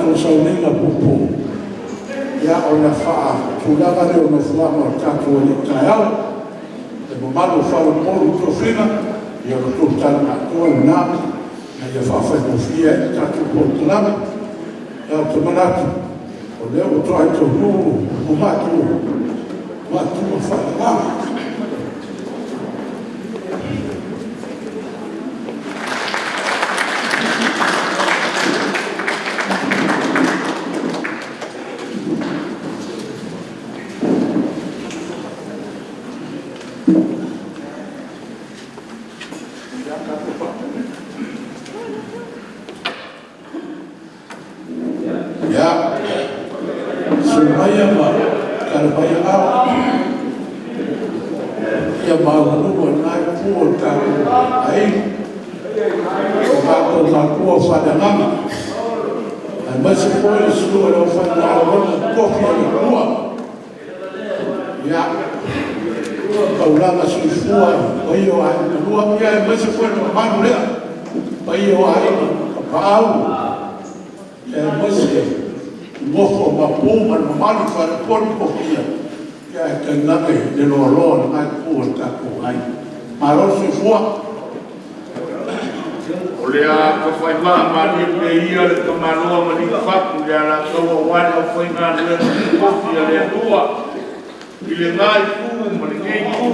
tatou sauniga puupuu, ia ona faatulaga lea o nofoaga o le tatou alii taeao. Le mamalu o faleupolu tofiga, ia o le tou tala na atoa lena ina ia faafaigofie ai le tatou polokalame. Ae ou te manatu o lea ua toai taunuu matou matua faaleagaga. Ia, susu maia ma tala mai aao le paia maualuga i lena itu o le tatou aiga, o tatou matua faaleagaga, aemaise foi le susu o le aufaigaluega totofi a le Atua. Ia, taulaga soifua i le paia o Aiga e Lua, aemaise foi le mamalu lea, le paia o Aiga Tapaau, aemaise le nofo a Maopu ma le mamalu i faleupolu tofia, ae tainane le loaloa o lena itu o le tatou aiga. Malo le soifua. O le a tafailaa malie pea ia le tamaloa na liufatu i le Alataua aua le aufaigaluega totofi a le Atua i lena itu ma lenei itu,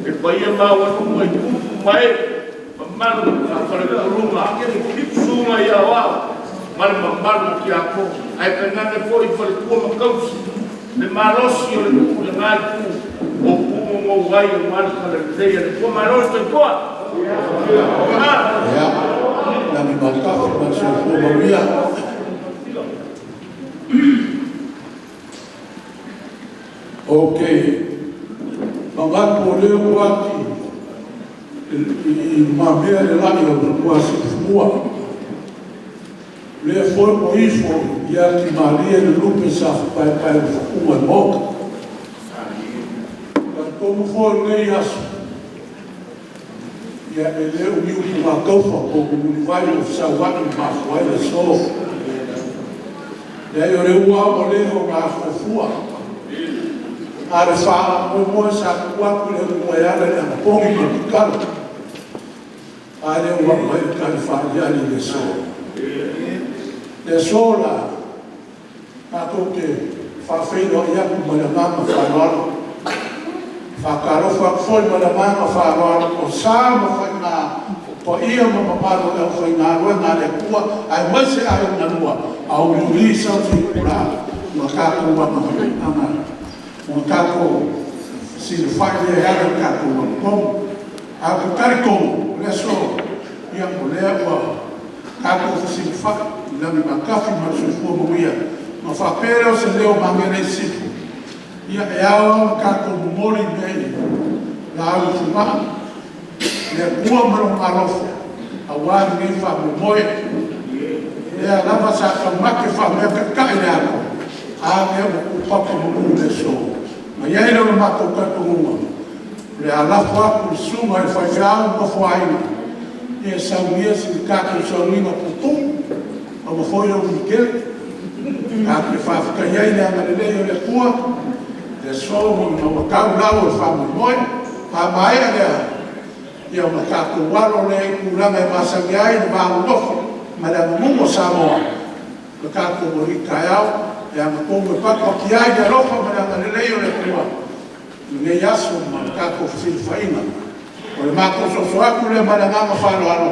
le paia maualuga i tupu ma ee mamalu faa-faleupoluga, susuga i Aoao ma le mamalu i Tiakono, ae tainane foi faletua ma tausi, le malosi o le nuu i lena itu o tu ma ou ai aua le talalelei a le Atua. Malo le soifua. Ia, lagi matafi ma le soifua manuia. Ou te manatu o lea ua ati i lumamea le la'i o le Tuasiufanua, o lea foi ua ifo i atimalie le lupe safapaepaeulufaua e le Maota. E talitonu foi o lenei aso, ia e le o ni utugataufa po o ni mulivai ua fesauvai ua mafua ai le aso. E leai o lea ua ua leva ona afuafua, a o le faamoemoe sa tuu atu i le Atua e ala i le anapogi ma le tatalo, a lea ua aumai le tali faaaliali i le aso. Le aso la, tatou te faafeiloai atu ma le agaga faaaloalo. E faatalofa atu foi ma le agaga faaaloalo, o sa ma faiga, o paia ma mamalu o le aufaigaluega a le Atua aemaise aiga e lua, a o uliuli sausi itula ua tatou fesilafai lea e ala i le tatou anapogi. Ae ou te talitonu o le aso, ia o lea ua tatou fesilafai i lagi matafi ma le soifua manuia. Ona faapea lea o se leo o Magele i Sisifo, ia e ao lava ona tatou momoli mea i laau i fogaa i le Atua ma Lona alofa aua lenei faamoemoe. O lea lava sa taumate faameataitai i le atoa, a lea ua tuupapa manu i le aso. Ma e i ai le matou talitonuga, o le a lafo atu i le susuga i le faifeau nofo-a-aiga e saunia sina tatou sauniga puupuu, aua foi le umi tele, tatou te faafetaia ai le agalelei o le Atua i le aso ua tau lau o le faamoemoe. A maea lea, ia ona tatou alo lea i tulaga e masani ai le va nonofo ma le aganuu a Samoa, lo tatou Alii i taeao, e agatonu e patupati ai le alofa ma le agalelei o le Atua i lenei aso ma le tatou fesilafaiga. O le matou soso atu lea ma le agaga faaaloalo,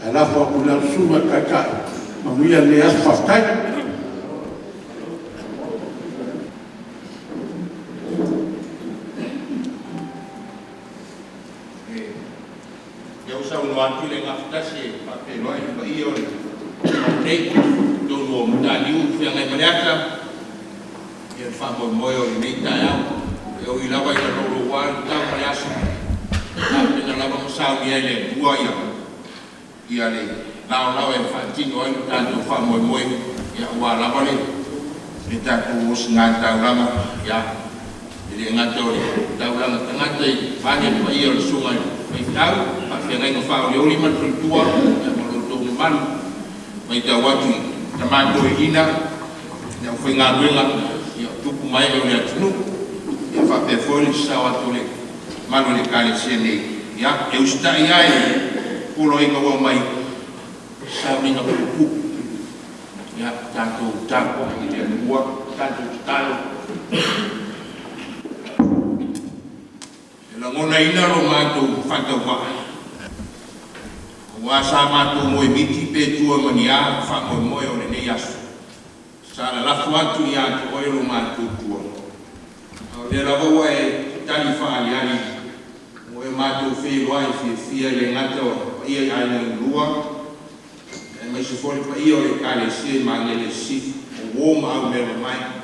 ae lafo atu i lau Susuga i le Taitai. Manuia lenei aso. Faafetai. Lea ua saunoa atu le Gafatasi e faafeiloai le paia o le Maota nei i totonu o Mataniu Feagaimaleata i le faamoemoe o lenei taeao. E ui lava ina louloua le tau ma le aso, ia tapena lava ma saunia e le Atua le laolao e faatino ai lo tatou faamoemoe aua lava le tatou osigataulaga. E le gata o le taulaga tagata vaeane le paia o le susuga i le faifeau, faafeagaiga faaolioli ma le faletua ma lo outou mamalu. E matau atu i Tama toeaiina, le aufaigaluega, ia o tupu ma ee o le atunuu, ia faapea foi le sasao atu o le mamalu i le Ekalesia nei. Ia, e usitai lava i le poloaiga ua aumai, o se sauniga puupuu. Ia tatou tapuai i le Atua, tatou tatalo. E lagonaina lo matou faatauvaa aua sa matou moemiti pe tua ma ni a faamoemoe o lenei aso, sa lalafo atu ia te Oe lo matou tua, a o lea lava ua e tali faaaliali ua e matou feiloai fiafia e le gata o paia i aiga e lua, aemaise foi le paia o le Ekalesia i Magele i Sisifo, o uo ma aumeamamae.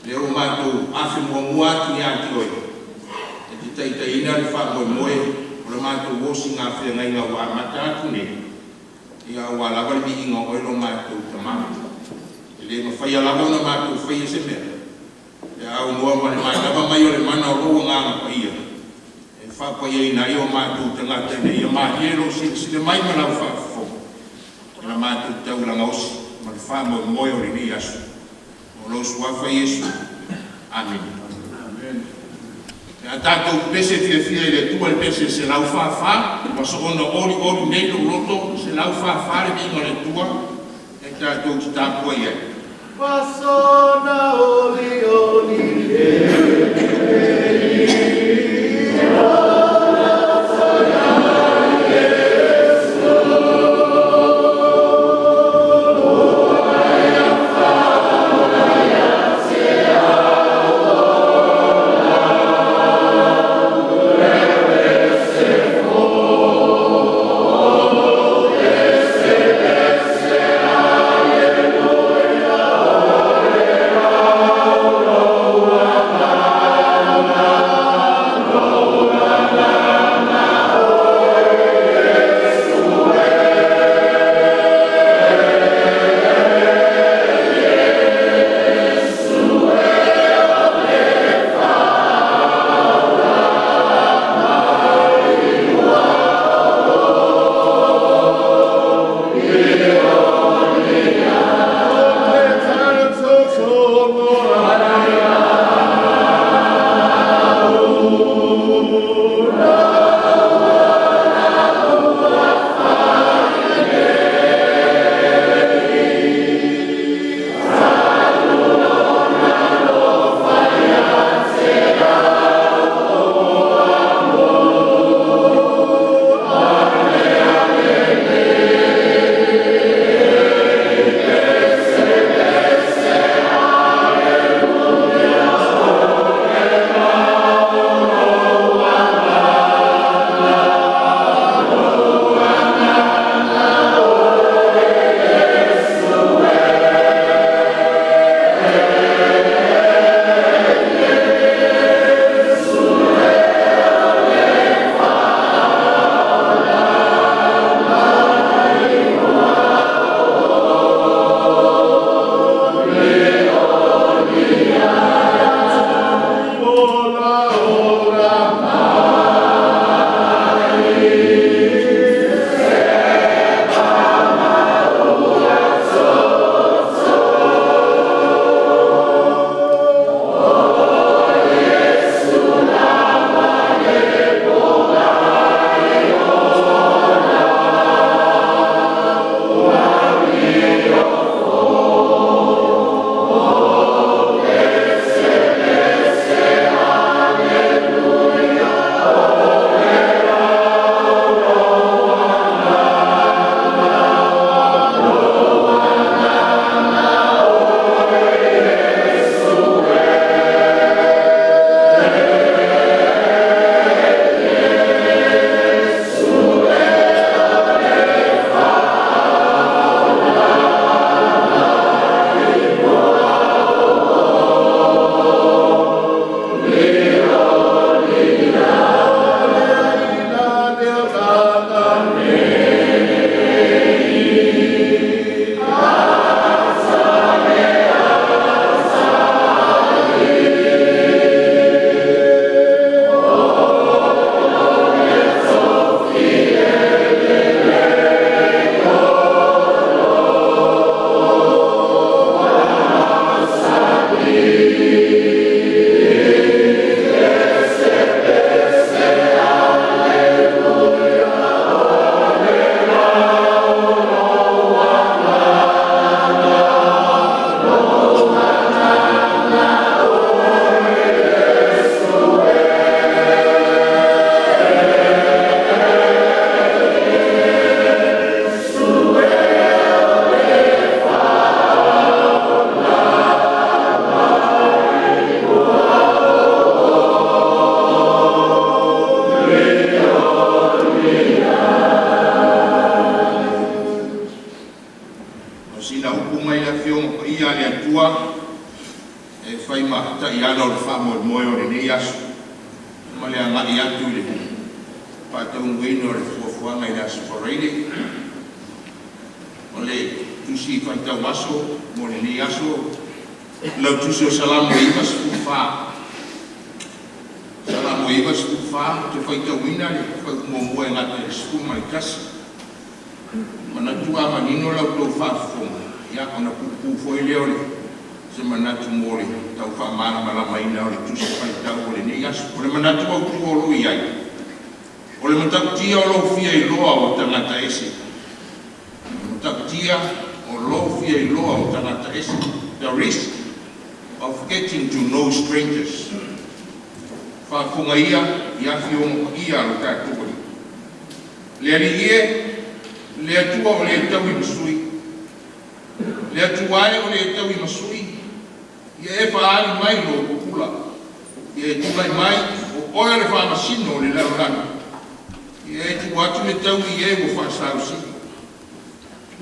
O lea ua matou afe muamua atu ia te Oe e te taitaiina le faamoemoe o le matou osiga feagaiga ua amata atu nei, ia aua lava le viiga o Oe lo matou Tama. E le mafaia lava ona matou faia se mea pe a aunoa ma le manava mai o le mana o Lou Agaga Paia e faapaiaina ai o matou tagata ina ia malie Lou silasila mai ma Lau faafofoga i le matou taulaga osi ma le faamoemoe o lenei aso. O Lou Suafa Iesu, Amene. Pe a tatou pepese fiafia i le Atua i le pese 144, ua soona olioli nei lou loto. 144, Le Viiga o le Atua, e tatou te tapuai ai. Olioli Taiala o le faamoemoe o lenei aso ma le agai atu i le faataunuuina o le fuafuaga i le Aso Faraile. O le Tusi Faitau Aso mo lenei aso, lau Tusi o Salamo 94, Salamo 94, ou te faitauina le fuaiupu muamua e gata i le 11. Manatu a manino la outou faafofoga, ia ona puupuu foi lea o se manatu mo le tau faamalamalamaina o le Tusi Faitau o lenei aso. O le manatu autu o lo o i ai, o le matautia o lou fia iloa o tagata ese. O le matautia o lou fia iloa o tagata ese. The risk of getting to know strangers. Faafofoga ia i afioga paia a lo tatou Alii. Le Alii e, le Atua o le taui ma sui, le Atua e o le taui ma sui, ia e faaali mai lou pupula, ia e tulai mai, o oe o le faamasino o le lalolagi, ia e tuu atu le taui i e ua faasausili.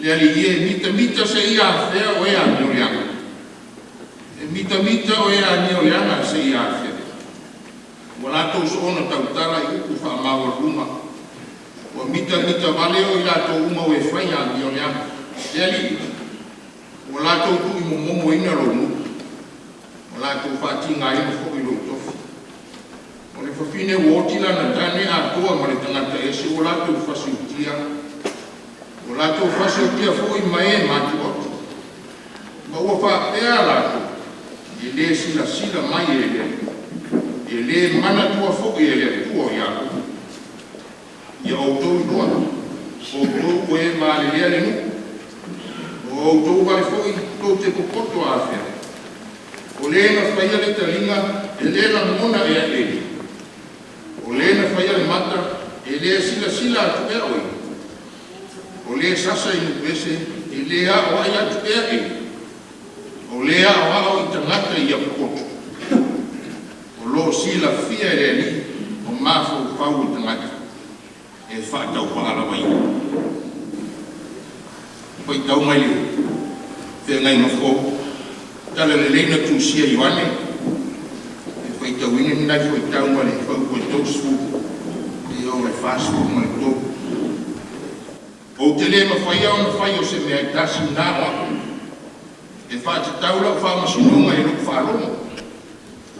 Le Alii e, mitamita seia afea o e amioleaga, e mitamita o e amioleaga seia afea. Ua latou soona tautala i upu faamaualuluga, ua mitamitavale o i latou uma o e faia amio leaga. Le Alii, ua latou tuuimomomoina lou nuu, ua latou faatigaina foi lou tofi. O le fafine ua oti lana tane atoa ma le tagata ese ua latou fasioti, ua latou fasiotia foi ma e matuaoto. Ma ua faapea latou, “E le silasila mai le Alii, e le manatua foi e le Atua o Iakopo.” Ia outou iloa, o outou o e malelea le nuu, o outou vale foi tou te popoto afea. O Le na faia le taliga e le lagona ea e Ia? O Le na faia le mata e le silasila atu ea o Ia? O Le sasa i nuuese e le aoai atu ea e Ia? O Le aoao i tagata ia popoto, o lo o silafia e le Alii o mafaufau o tagata, e faatauvaa lava ia. Faitau mai le Feagaiga Fou, Talalelei na tusia e Ioane, e faitauina ni nai fuaitau mai le fuaiupu 30 seia oo i le 43. Ou te le mafaia ona faia o se mea e tasi na o a'u, e faatatau lau faamasinoga i lou faalogo,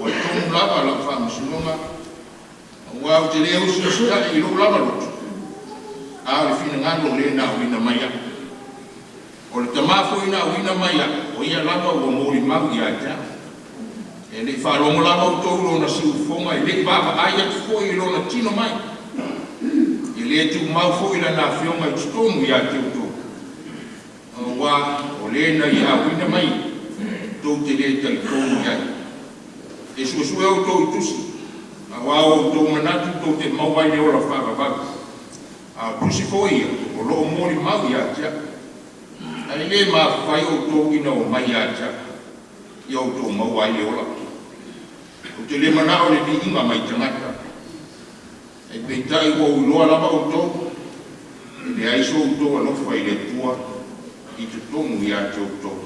ua tonu lava lau faamasinoga, aua ou te le usiusita'i i lou lava loto, a o le finagalo o Le na auina mai a'u. O le Tama foi na auina mai a'u, o Ia lava ua molimau ia te a'u. E le i faalogo lava outou i lona siufofoga, e le i vaavaai atu foi i lona tino mai. E le tumau foi lana Afioga i totonu ia te outou, auā o Le na Ia auina mai, tou te le talitonu i ai. E suesue outou i tusi, auā ua outou manatu tou te maua ai le ola faavavau. A o tusi foi ia o lo o molimau ia te a'u. Ae le mafafai outou ina ua omai ia te a'u, ia outou maua ai le ola. Ou te le manao i le viiga mai tagata, ae peitai ua ou iloa lava outou, e leai so outou alofa i le Atua i totonu ia te outou.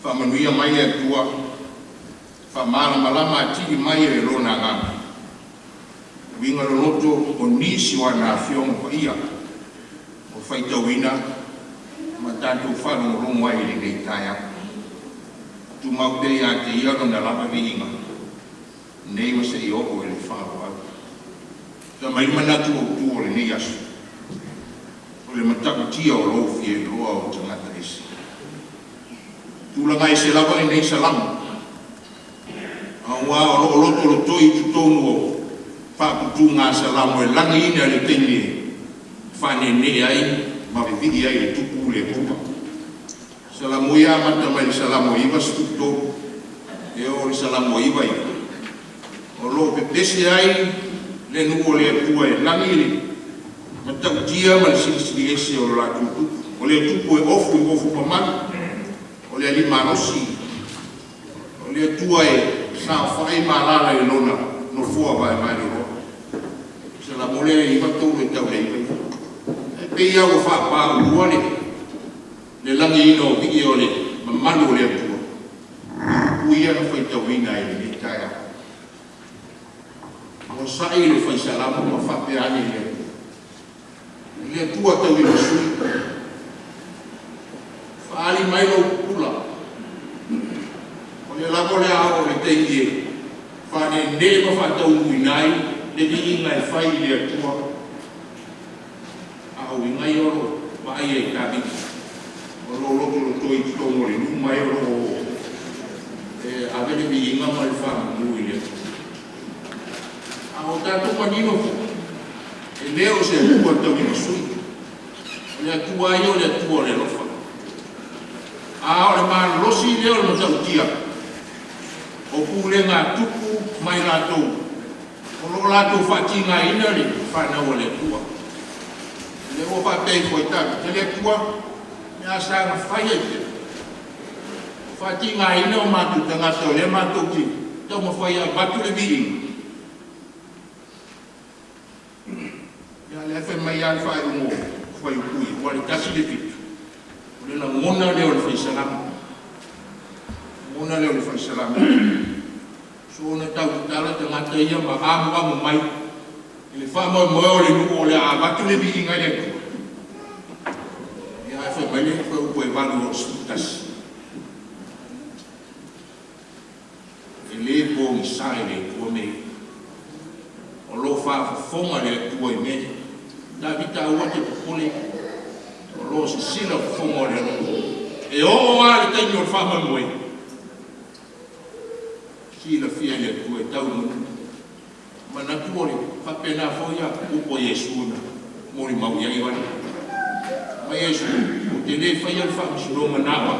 Faamanuia mai le Atua, faamalamalama atili mai e Lona Agaga uiga loloto o nisi o ana Afioga Paia ua faitauina ma tatou faalogologo ai i lenei taeao. Tumau pea ia te Ia Lona lava viiga, nei ma seia oo i le faavavau. Fai mai le manatu autu o lenei aso, o le matautia o lou fia iloa o tagata ese. E tulaga ese lava lenei Salamo, auā o lo o lotolotoi i totonu o faaputugasalamo e lagiina i le taimi e faaneenee ai ma vivii ai i le Tupu le Atua. Salamo ia e amata mai le Salamo 93 e oo i le Salamo 99, o lo o pepese ai le nuu o le Atua e lagi le matautia ma le silisili ese o lo latou Tupu. O le Tupu e ofu i ofu mamalu, o le Alii malosi, o le Atua e saofai ma alaala i Lona Nofoa vaevaeloloa. Salamo lea 93 e tau i le 99. Ae pei lava ua faapaaulua le lagiina o vii o le mamalu o le Atua Upu ia na faitauina ai i lenei taeao. Ua sa'i le Fai Salamo ma faapea ane i le Atua, “Le Atua tauimasui, fa'aali mai lou pupula, o lea lava o le a oo i le taimi e fa'aneenee ma fa'ataunuuina ai le viiga e fai i le Atua.” A o uiga ia o lo'u vaaia i Tavita o lo o lotolotoi i totonu o le nuu ma e o lo o ave le viiga ma le faamanu i le Atua. A o tatou manino foi, e le o se Atua tauimasui, o le Atua lava ia o le Atua o le alofa. A o le malolosi lea o le matautia o pulega a tupu ma i latou o lo o latou faatigaina le fanau a le Atua. Lea ua faapea ifo ai Tavita, “Le Atua, e a saga fai ai pea o faatigaina o matou tagata o lea matou te taumafai e avatu le viiga?” Ia a o lea e fai mai lava le faaiuga o Fuaiupu 1 i le 7, o le lagona lea o le Fai Salamo, lagona lea o le Fai Salamo. Soona tautatala tagata ia ma amoamo mai i le faamoemoe o le nuu o le a avatu le viiga i le Atua, ae fai mai le fuaiupu 8 i le lo 11, e le pogisa i le Atua mea ia. O lo o faafofoga le Atua i mea ia. Tavita aua e te popole, o lo o sisila fofoga o le Alii. E oo lava i le taimi o le faamoemoe, e silafia e le Atua e taunuu. Manatu o le faapena foi a upu a Iesu na molimau i ai Ioane. Fai mai Iesu, ou te le faia le faamasinoga na o au,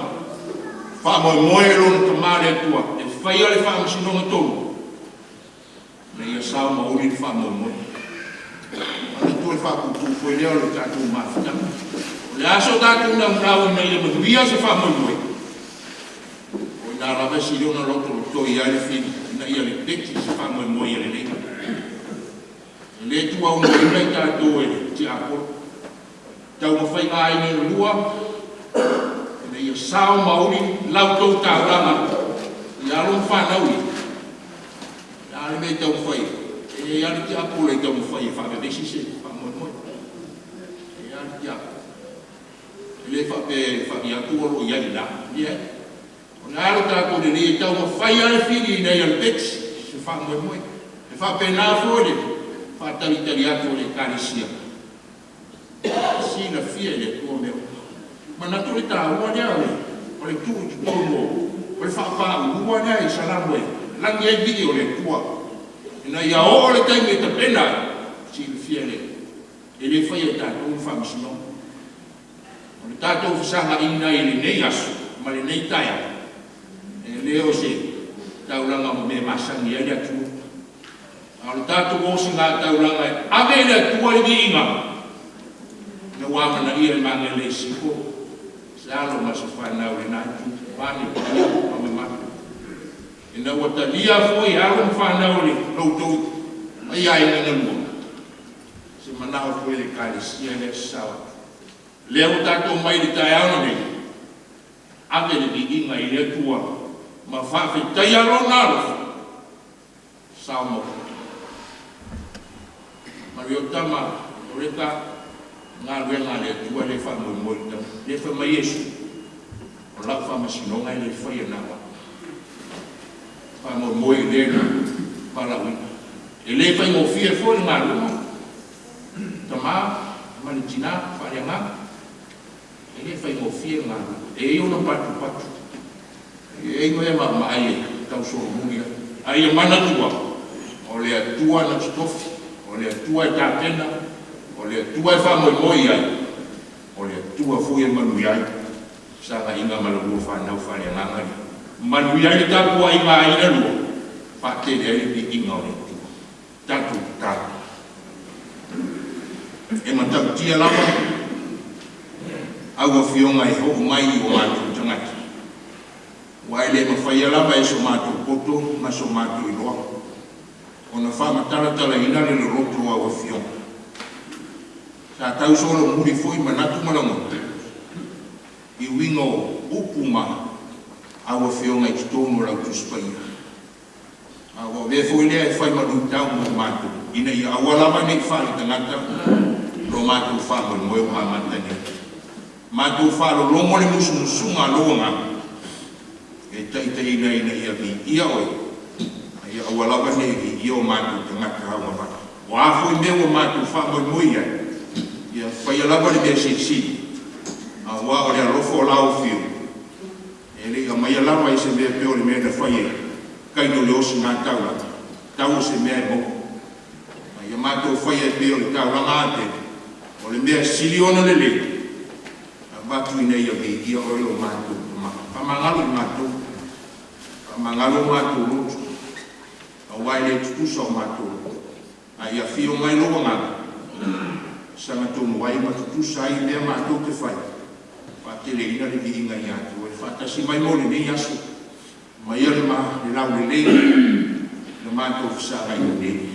e faamoemoe lona Tama le Atua e faia le faamasinoga tonu ina ia sao ma uli le faamoemoe. Manatua o le faapuupuu foi lea o le tatou mafutaga. O le a so tatou naunau ina ia manuia se faamoemoe, o i ina lava e sili ona lotolotoi ai le fili ina ia lepeti se faamoemoe ia lelei. E le tuuaunoaina i tatou e le tiapolo, taumafaiga a aiga e lua ina ia sao ma uli la outou taulaga i alo ma fanau ia. O le a le mea e taumafai ai? E i ai lava le tiapolo e taumafai e faavevesi se faamoemoe. E i ai lava le tiapolo. E le faapea e atu o lo o i ai i ina, leai. O le a lo tatou lelei e taumafai lava le fili ina ia lepeti se faamoemoe. E faapena foi le faatalitali atu a le Ekalesia, e silafia e le Atua mea uma. Manatu o le taua lea o le tuu i totonu o le faapaulua lea i Salamo e lagi ai le vii o le Atua ina ia oo le taimi e tapena ai, silafia e le Atua. E le faia e tatou ni faamasinoga. O le tatou fesagaiga ai i lenei aso ma lenei taeao, e le o se taulaga o mea e masani ai le atunuu, a o le tatou osigataulaga e ave i le Atua le viiga ina ua amanaia e le Magele i Sisifo se alo ma se fanau i lena itu vaeane le paia ma mamalu, ina ua talia foi e alo ma fanau a lo outou i aiga na lua se manao foi o le Ekalesia lea e sasao atu. Lea ua tatou omai i le taeao lenei, ave le viiga i le Atua ma faafetaia Lona alofa sao ma uli. Manuia tama Loreta, o galuega a le Atua lea e faamoemoe i le lea fai mai Iesu, “O lau faamasinoga e le faia na o a'u, faamoemoe i Le na valaauina.” E le faigofie foi le galuega, tama ma le tina faaleagaga, e le faigofie le galuega, e i ai ona patupatu, e i ai mea maamaai e tausolomuli ai. A ia manatua, o le Atua na totofi, o le Atua e tapena, o le Atua e faamoemoe i ai, o le Atua foi e manuia ai le feagaiga ma la lua fanau faaleagaga ia. Manuia ai le tapuaiga a aiga e lua, faatele ai le viiga o le Atua. Tatou tatalo. E matautia lava au Afioga e oo mai i o matou tagata, aua e le mafaia lava e so matou poto ma so matou iloa ona faamatalatalaina le loloto o au Afioga. Sa tau solomuli foi manatu ma lagona i uiga o upu ma Au Afioga i totonu o lau Tusi Paia, a ua avea foi lea e fai ma luitau mo matou, ina ia aua lava nei faaletagata lo matou faamoemoe ua amata nei. Matou faalologo le musumusuga a Lou Agaga e taitaiina ai ina ia viia Oe, a ia aua lava ne i viia o matou tagata augavale. O a foi mea ua matou faamoemoe i ai, ia faia lava le mea silisili, aua o le alofa o Lau Afioga e le i aumaia lava i se mea e pei o le mea na fai ai Kaino i le osigataulaga, tau o se mea e maua. A ia matou faia e pei o le taulaga a Atele, o le mea e sili ona lelei, avatu ina ia viia Oe lo matou Tama. Faamagalo i matou, faamagalo o matou loto, aua e le tutusa o matou loto, a ia afio mai lou Agaga e sagatonu ai ma tutusa ai mea matou te faia, faateleina le viiga ia te Oe. Faatasi mai mo lenei aso, aumaia le laulelei i le matou fesagai ai nei,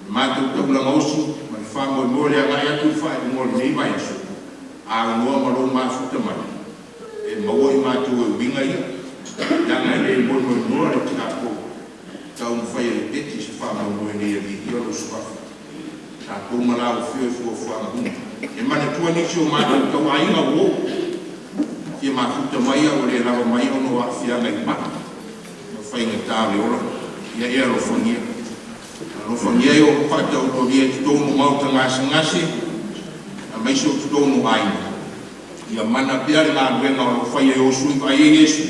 le matou taulaga osi ma le faamoemoe o le agai atu i le faaiuga o lenei vaiaso, a aunoa ma lou mafuta mai, e maua i matou e uiga ia, leaga e le moemoenoa le tatou taumafai e lepeti se faamoemoe ina ia viia Lou Suafa. Tatou ma Lau Afio i fuafuaga uma. E manatua nisi o matou tauaiga ua o'o fia mafuta mai a ua le lava mai ona o aafiaga i ma'i ma faigata o le ola. Ia e alofagia, alofagia e oo faataotolia i totonu o maota gasegase aemaise o totonu o aiga, ia mana pea le galuega o lo o faia e o sui vaaia Iesu,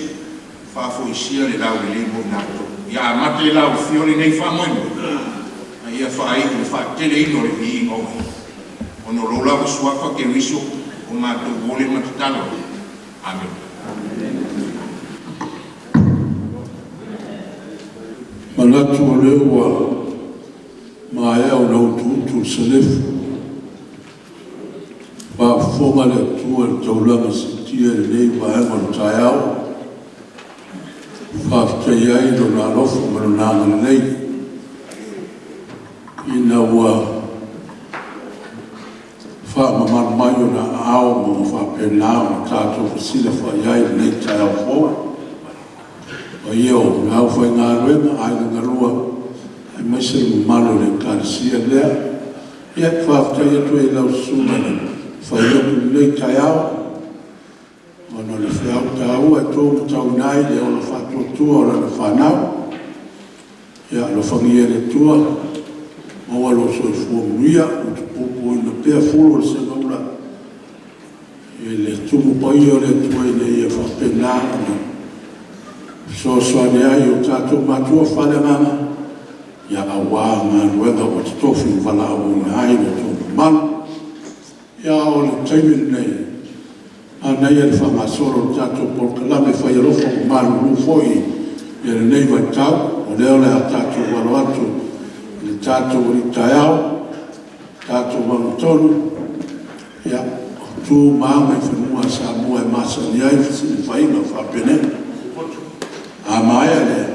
faafoisia le laulelei mo i latou. Ia amata i lau Afio lenei faamoemoe, a ia faaiu i le faateleina o le viiga o Oe, ona o Lou lava Suafa Keriso ua matou momoli ma tatalo atu. Amene. Manatu o lea ua maea ona utuutu le salefu, faafofoga le Atua i le taulaga siitia i lenei vaega o le taeao, e faafetaia ai Lona alofa ma Lona agalelei ina ua faamamalu mai Ona aao ma ua faapena ona tatou fesilafai ai i lenei taeao fou. Le paia o le aufaigaluega, aiga galue aemaise le mamalu o le Ekalesia lea. Ia, e faafetai atu ai i lau Susuga i le fai lotu i lenei taeao ona o le feau taua e tolumatauina ai le ola faatuatua o lana fanau. Ia alofagia e le Atua maua lou soifua manuia, utupupuina pea fulu o le segaula i le Tumu Paia o le Atua ina ia faapena ona fesoasoani ai i o tatou matua faaleagaga aua galuega ua totofi ma valaauina ai lo outou mamalu. Ia, o le taimi lenei, manaia le faagasolo o le tatou polokalame fai alofa ua malulu foi i lenei vaitau, o lea o le a tatou alo atu i le tatou alii taeao, tatou agatonu. Ia, o tu ma aga i fanua a Samoa e masani ai fesilafaiga faapenei. A maea lea,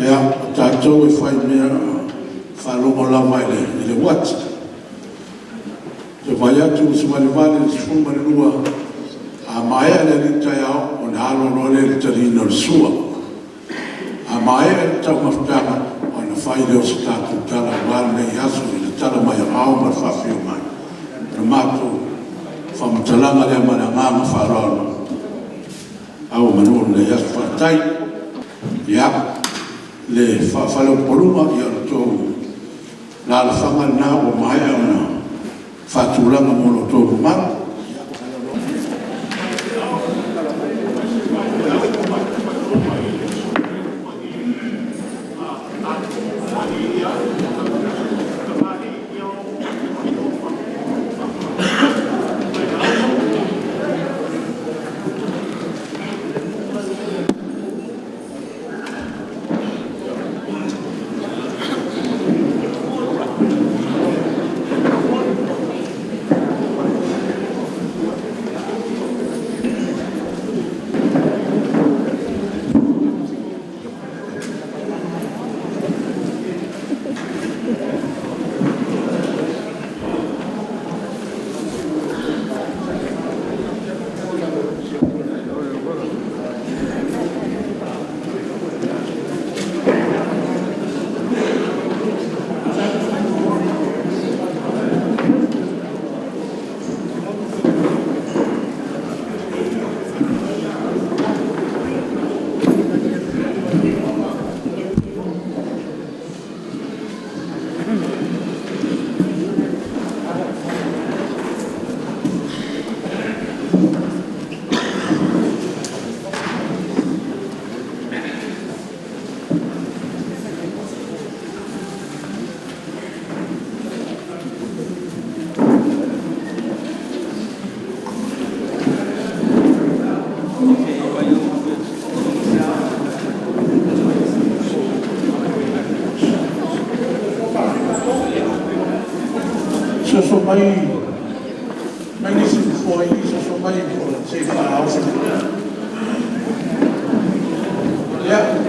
ia, o tatou e faimea faalogo lava i le uati. Ou te vaai atu ua savalivali i le 12:00, a maea le alii taeao ona alo loa lea i le taliina o le sua. A maea le taumafataga ona fai lea o se tatou tala aua lenei aso i le tala mai o ao ma le faafio mai. O le matou faamatalaga lea ma le agaga faaaloalo. Ao ma manuia lenei aso. Faafetai. Ia, le faa-faleupoluga, ia o le tou alaalafaga lena ua maea ona faatulaga mo lo outou mamalu. Soso mai mai nisi nofoa i i, soso mai se i faaoso. Ia.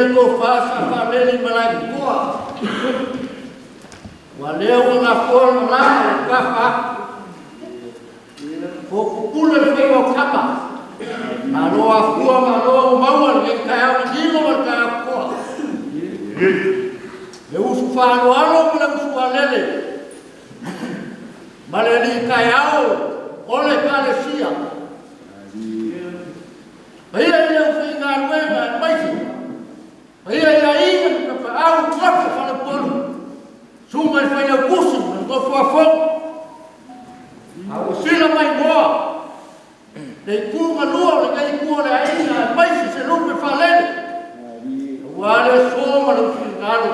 le tofa sa faalele i Malaetoa. Ua lea ua gafoa le malama o le tafa atu. Fotupule le faiva o tama. Malo afua, malo ua maua lenei taeao liligo ma le taeao totoa. Le usu faaloalo ma le usu alele. Ma le alii taeao o le Ekalesia. Paia i le aufaigaluega aemaise paia i aiga ma tapaau nofo faleupolu, susuga i le Failautusi ma le nofo a fono, a ua sila maimoa le itu galua o lenei itu o le aiga aemaise se lupe faalele aua le aso ma lou finagalo.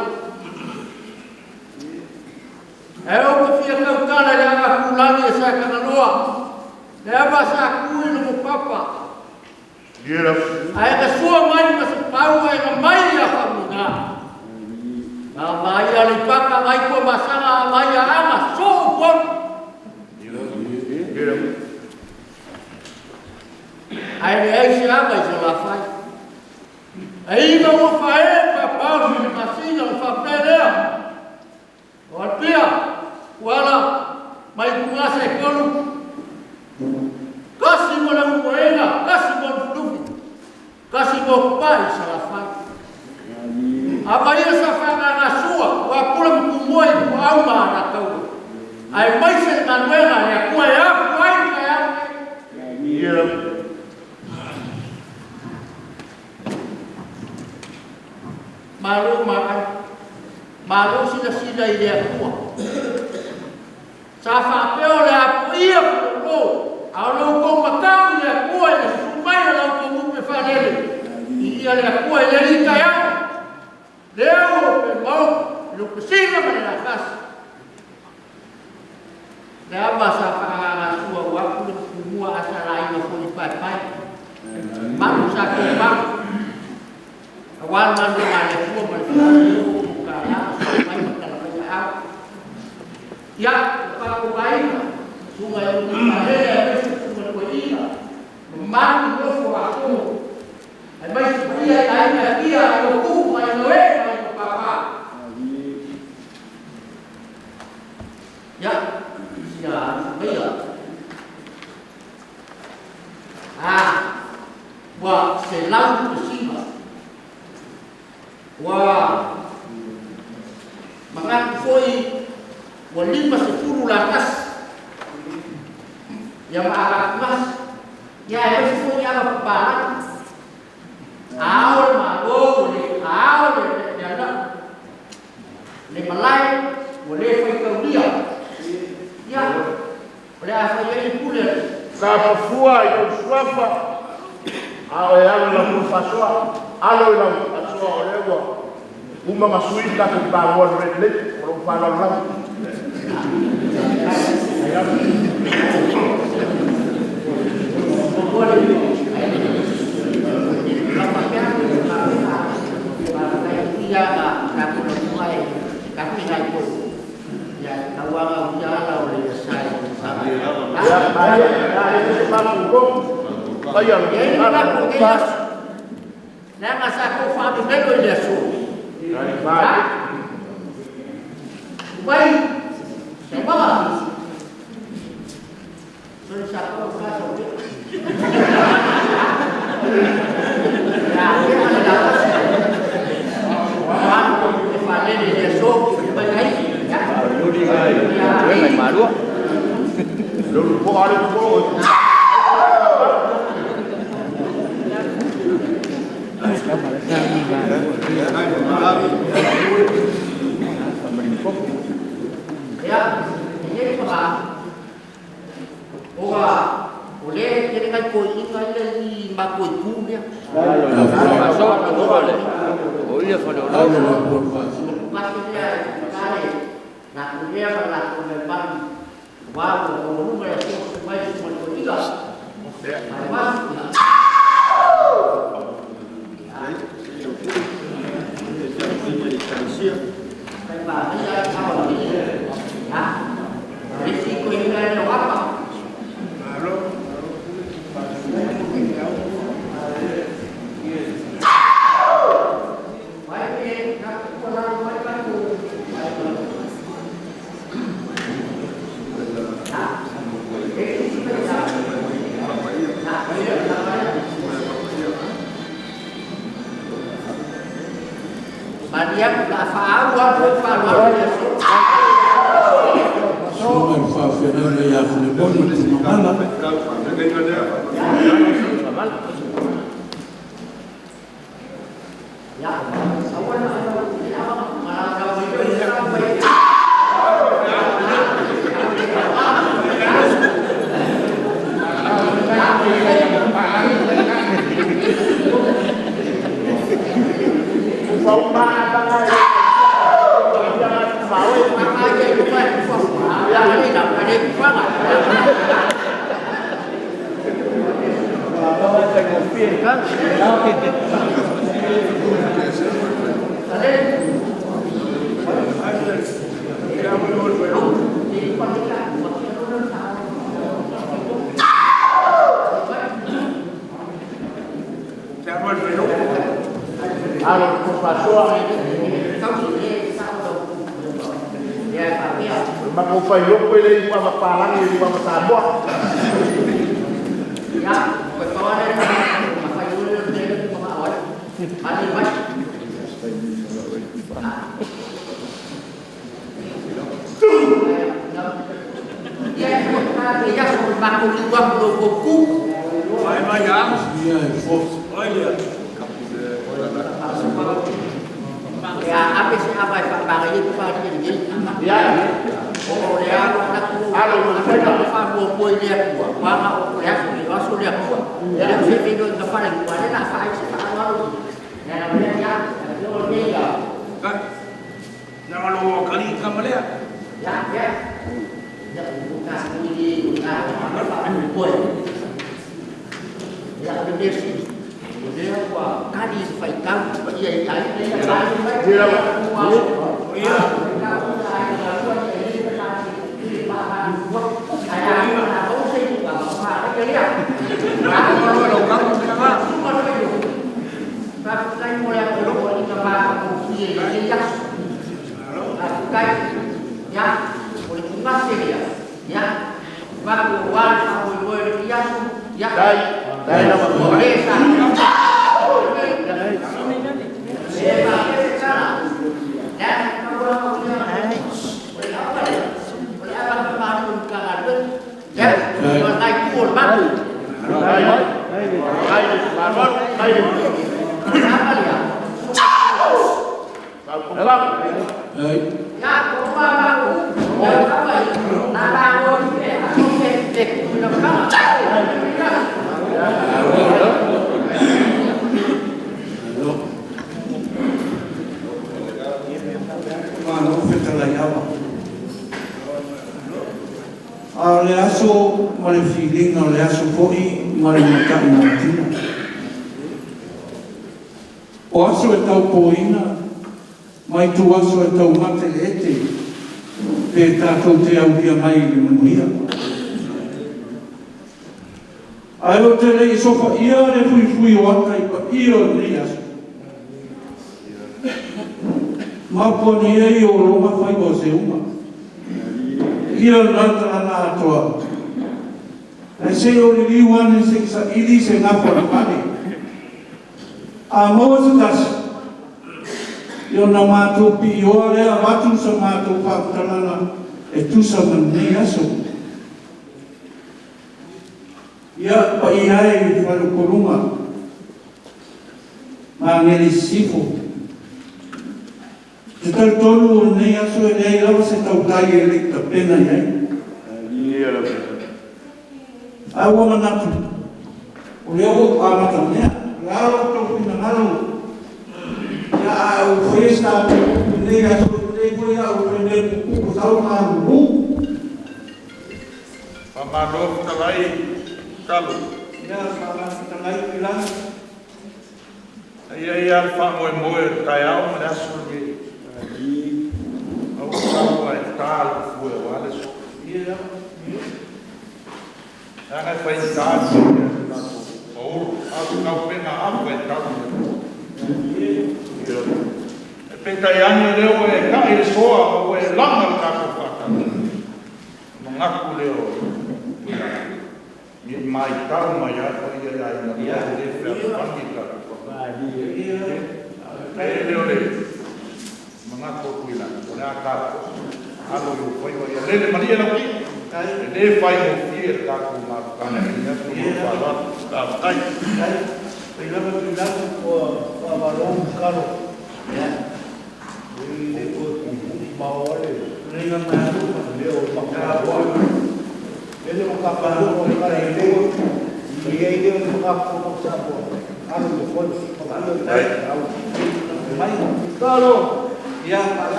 Ae ou te fia tautala i le agatulagi e Satagaloa, le ava sa tu i logo papa. Ae na sua mai ma se pau ae na mai ia faamuina. Ma ia Aleipata mai Tuamasaga mai Aana so upolu. Ae leai se aga i Salafai. Ai ina ua fae papao se masina o faapea lea. O Alipia, Kuala, mai Tugasa e tolu, kasi mo le umuaina, kasi mo Lufilufi, kasi mo Papa'i i Salafai. Avaia sa faagasua, ua pule ma tumua i tuaau ma alataua. Aemaise le galuega a le Atua e afu ai le taeao lenei. Malo maai, malo silasila i le Atua. Sa faapea o le apoia faalolo, a o lo outou matau i le Atua i le susu mai o la outou lupe faalele. Viia le Atua i le alii taeao. Lea ua pe maota, i le pesina ma le latasi. Le ava sa faagasua ua atu le tumua a sa laina foi i paepae. Malu sa tumau. Aua le galuega a le Atua ma le faagasua o tala, sa mai ma tala mai aao. Ia, o tatou aiga, susuga i le faalele aemaise susuga i le toeaina, mamalu i nofo a fono, aemaise paia i aiga e fia, ai o tupu, ai o e, ai o papa. Ia, sina maia. Ua 100%. Ua manatu foi ua 50 latasi. Ia maagatugasi. Ia aemaise foi aga papalagi. Ao le malo, le ao le ana. Le malae, ua le faitaulia. Ia, o le a fai ai le pule. Sa mafua i lou suafa, a o e alo i lau faasoa, alo i lau faasoa o lea ua uma na sui le tatou tagoa i le Red Lake, o lou faaaloalo lava. Ia, maia, ia, se matou lotu. Faia le Leaga sa tou faamemelo i le aso. Vai, saumaga. Soli sa tou ka sau. Ya, ke ala la kasi. Manu e faalele i le aso, mai ai. Ya. Mai malua. Lolu po ale po. Ya, e pa Oga, o le tele ngai ko inga ile i mako i ku lea. O ia fa o Kasi lea kare, na ku lea ma la ku me manu. Wa o o lunga ya so mai su mo ko iga. Ai ma Kai ba ia ka ba ni. Ha? Isi ko inga le wapa. A o le aso ma le filiga o le aso fo'i ma le mata'umatina. O aso e taupoina ma ituaso e taumate le ete pe tatou te aulia mai i le manuia. Ae o te le'i sofaia le fuifui o ata i paia o lenei aso. Mapu ane ai o loga faiva o seuga. Ia lena talana atoa. Ae se o liliu ane se i sa'ili se gafa o le fale. A maua se tasi, ia ona matou pi'ioa lea avatu sa matou faamatalaga e tusa ma lenei aso. Ia, paia e i le faleupoluga Magele i Sisifo, ou te talitonu o lenei aso e leai lava se tautai e le i tapena i ai. Ae ua manatu, o lea ua ou amatamea, o le a lo outou finagalo, ia a ou faia se tatou upu i lenei aso, e lelei foi au e fai mea puupuu masalo malulu. Faamalo fetalai Talu. Ia, faamalo fetalai Tuilagi. E i ai lava le faamoemoe o le taeao ma le aso lenei. A ua sau ae ta lou foe aua le aso. Leaga e faigata le tatou paolo, a o se taupega ava e tau i le Atua. Ae peitai ane o lea ua e ta'i le soa ma ua e laga le tatou faatasi, ona manatu lea o Tuilagi, ne i matau mai lava le paia i aiga e le fealofani le tatou faamoemoe. E le o le Manatu o Tuilagi, o le a tatou alo i ou faiva ia lele malie lau ti'a, e lē faigofie le tatou mafutaga i lenei aso. Ma lou faaaloalo, faafetai.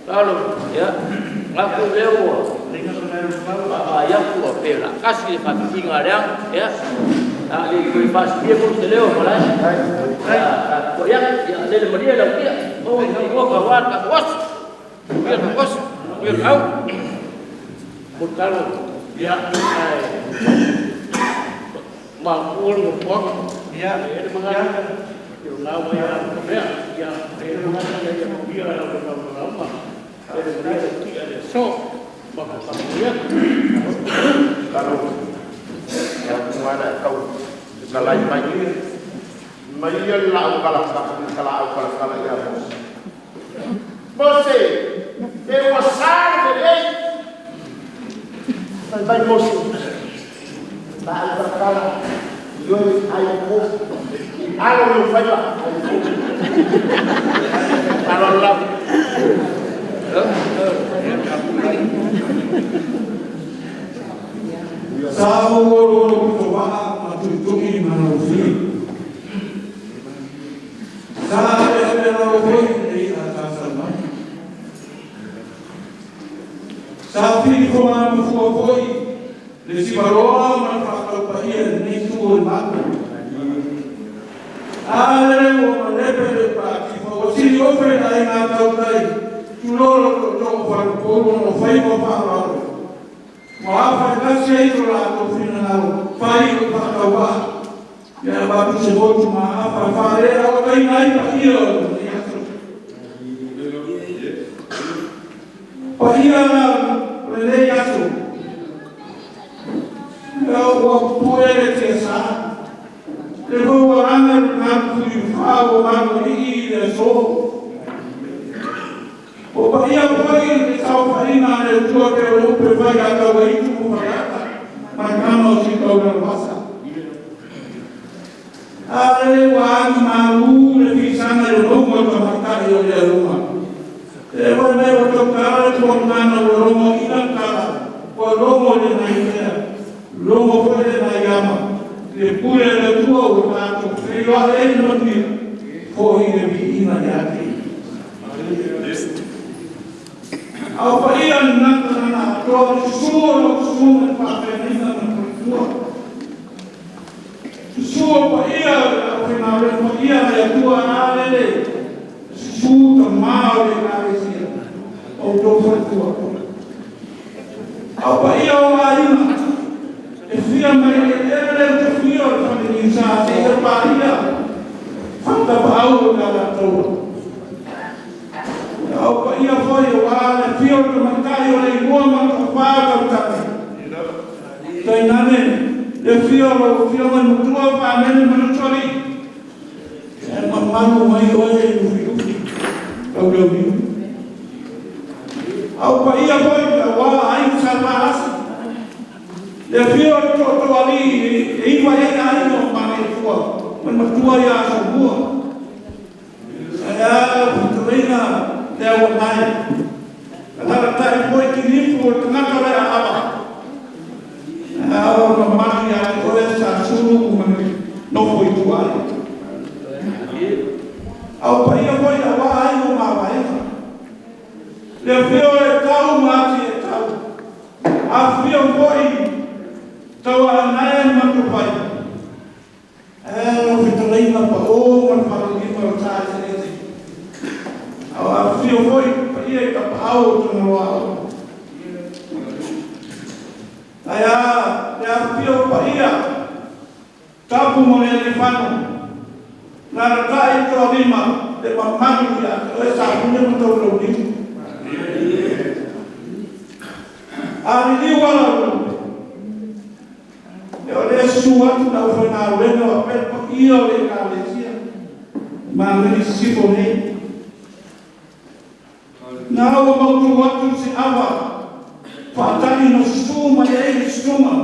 Talo, ia, manatu o lea ua vaavaai atu ua pei o le a tasi le faafifiga a Leaga, ia, ae o le i toe faasilia foi se leo o Malae, ia, tatou atu. Ia lele malie lau tia, maua le filiota aua le tatou aso. Manuia le tatou aso, manuia le aau. Mulitalo, ia, ae mapu le nofoaga. E i ai le manatu, o lena ua e amatamea. Ia, e i ai le manatu ina ia manuia lau laulauga ma lele malie lau tia i le aso. Matou faamanuia atu. Talo, ia tuga le tau fetalai mai mai ia le laau talaau talatala ia Mose. Mose, pe ua sa le lelei. Fai mai Mose, laau talatala, ioe ai mo. Alo i ou faiva, ai mo. Alo lava. Sa ou oloolo pitovaa ma tuitui ma laufili. Sa apeapealalo foi le i'a sa salmai. Sa filifogamafua foi le sivaloa ma le faataupaia i lenei itu o le malu. A lele ua malepe le upulatifa ua siliofe le aiga tautai, tulou le tootoo o faleupolu ona o faiva faaaloalo ua afailasi ai so latou finagalo fai o le faatauvaa pe avatu se motugaafa e faale-aotaina ai paia o lenei aso. Paia la o lenei aso, ua pupue le tiasa, le foi ua laga le galu tuliufa ua malualii i le aso. O paia foi le saofaiga a le Atua pei o le upu e fai ia Tauaitu ma Faleata ma le tama o Sitaulaluvasa. A lele ua agi malu le fisaga i le mauga o tamaitai o le aluga. E foi mai ua tautala le tuamagana ua logoina le tala, ua logo le naiea, logo foi le naiama, le pule a le Atua ua tatou feiloai ai le manuia, foi le viiga ia te Ia. A o paia lena tagata atoa, susu o lau susuga i le faafeagaiga ma le faletua. Susu o paia o le aufaigaluega paia a le Atua a lele, susu tama o le Ekalesia ma outou faletua. A o paia o aiga e fia mai eleele le utafia o le fale seia paia fale-tapaau o le Alataua. A o paia foi aua le afio o le tamaitai o le igoa ma le toafa o Tautane. Tainane le afio o lau Afioga i le Matua Fanene ma Lutoalii. E mamalu mai oe Lufilufi Taulauniu. A o paia foi aua Aiga Sa Valasi. Le afio o le Tootooalii e iva i ai aiga o Malietoa ma le matua ia Asomua. Ae a lau fetalaiga le Auanae. Alaalatai foi Kilifu o le tagata o le aava. A o le mamalu ia te oe Sa Sulu ma le nofo a ituaiga. A o paia foi aua aiga o Mavaega. Le afio o Etau ma Ati Etau. Afifio foi Tauaanae ma Matofai. Ae lau fetalaiga Pao ma le falelima o Taeseese. A o afifio foi paia i tapaau o Tagaloaopo. Ae a le afifio o paia Tapu ma Lealiifano, Alaalatai Toalima, le mamalu ia te oe Safune ma Taulauniu. Aliliu ala o lupe. E o le susu atu na ufaigaluega o pele paia o le Ekalesia. Ma le sisifo nei. Na ua mautu atu se ava faatali na susu mai ai le susuga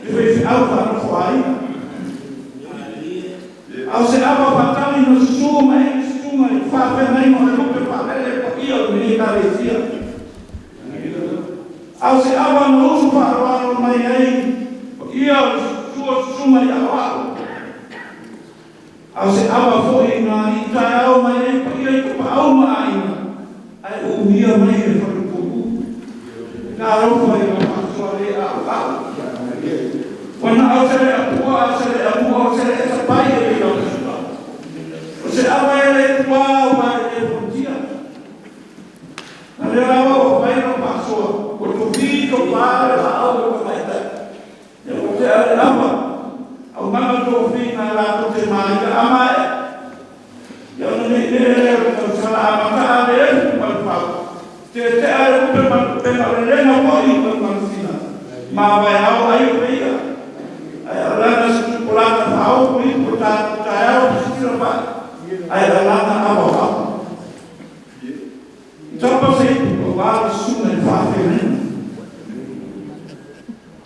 le faifeau faanofo aiga. A o se ava faatali na susu mai ai le susuga i le faafeagaiga o le lupe faalele paia o lenei Ekalesia. A o se ava na usu faaaloalo mai ai paia o le sua susuga i Aoao. A o se ava foi na alii taeao mai ai paia i tapaau ma aiga ae umia mai e le falepulu. Na alofa i lau faasoa le a'ua'u. Ua na o se le apua, a o se le amua, o se le esapai e le lau sua. O se ava e le tua ua e le fontia. Na lea lava ua fai lau faasoa, ua tofi topā le laau o tamaitai. Ia ua tea le ava, au maga tofiga latou te maia amaea. Ia ona nei mea lea o le tausala amata a le efu ma le fau. Tetea le upe ma le upega o le lega foi ma le manusina. Ma vae ao ai o peia. Ai alana se tupulata faaopo ipu o tatou taeao sisila fa'i. Ai alana ava o ava. Tapa se ipu o wā le susuga i le faafeagaiga.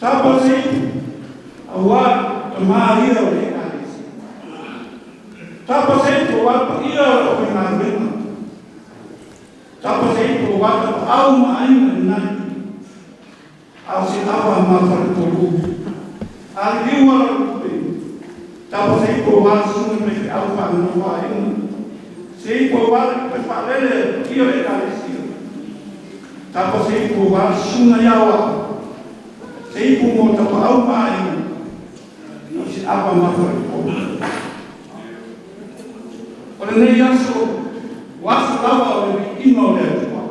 Tapa se ipu auā tamā ia o le Ekalesia. Tapa se ipu auā paia o le aufaigaluega. Tapa se ipu auā tapaau ma aiga i lena itu. A o se ava ma falepolu. Aliliu ala o lupe. Tapa se ipu auā le susuga i faifeau faanofo aiga. Se ipu auā le lupe faalele paia o le Ekalesia. Tapa se ipu auā le susuga i Aoao. Se ipu mo tapaau ma aiga. O se ava ma falepolu. O lenei aso, o aso lava o le viiga o le Atua.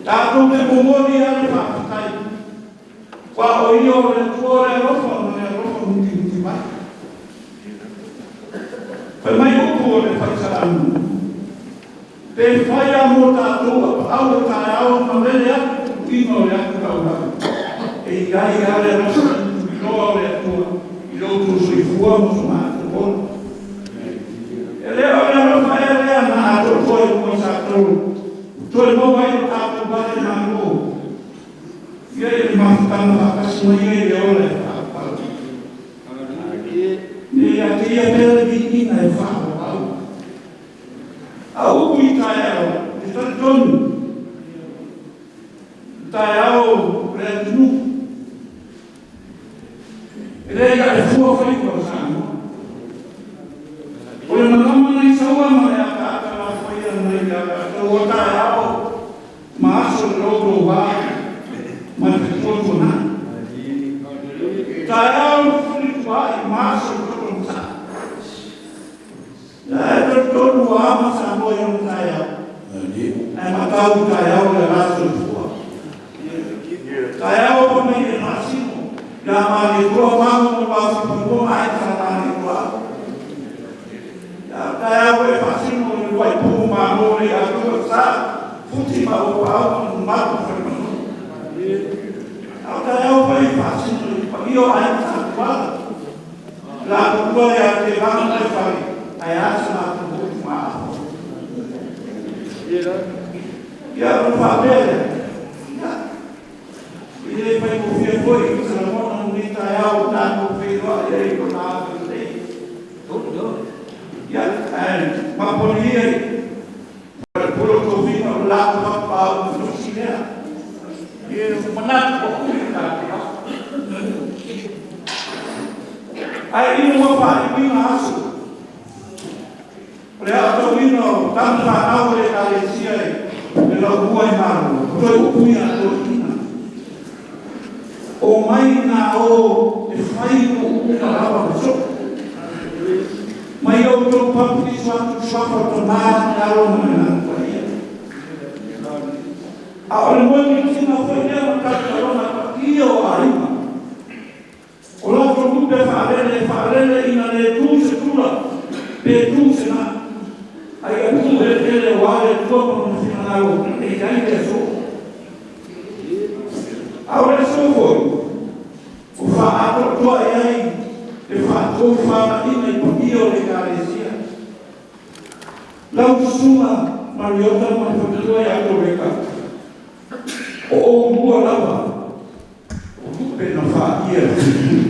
Tatou te momoli a le faafetai. Ua o ia o le Atua o le alofa ma le alofa mutimuti mai. Fai mai upu o le Fai Salamu. Pe fai a mo tatou a paau o taeao ma lele atu tuuina o le atu taulaga. E iai a le alofa tuliloa o le Atua i lo outou soifua ma so matou ola. E le o le alofa ea lea na atoatoa i luga o tatou. Toe maua ai o tatou vale malo. Ia i le mafutaga faatasi mai ai le ola e faapau. Ne ia te ia pea le viiga e faaauau. A upu i taeao, e talitonu. Taeao le atunuu. E le ia e fua faiva o Samoa. O le malama nai saua ma le ataata lafoia nai ia tatou o taeao ma aso le loto wā ma le fetuatuanai. Taeao le fuli tuai ma aso le toto mataa. Ia e talitonu ua ama Samoa i ona taeao. Ae matau taeao le la soifua. Taeao pa mai e masino. Ia ma le tua mago mo wasi panua ai sa ma le tua. Ia taeao e fasino le wai pu ma mo le atua sa futi ma o pau ma mapu whare manu. Au taeao pa e fasino le paio ai sa tua. La tua ia te vanga mai whare. Ai asa ma tu hoki ma aho. Ia o whapele. Ia. I le pai ko fia foi, sa la mona ni taeao tātou whenua ia i ko nā nei. Ia, ai, mapoli ia i. Polo tō whina o la whapau no si lea. Ia o manatu o ui tātou. Ai ina ua whaaiwina aso. O le atauina o tama whanau o le Ekalesia i le lau hua i māro. O toi upu ia a toeaiina. O mai nā o e whai o uka lava me so. Mai o tō papiso atu suafa o tō mā te alo ma le nā ia. A o le moe mitina foi lea ma tātou alona paia o aiga. O latou lupe faalele faalele ina le tu se tula pe tu se na. Ai a tu hele hele o ale tua ma mo finangalo e iai le aso. Le faatofalaiga i paia o le Ekalesia. Lau Susuga Mariota ma le faletua ia Koveka, o oulua lava o lupe na faa'ia e le Filifili.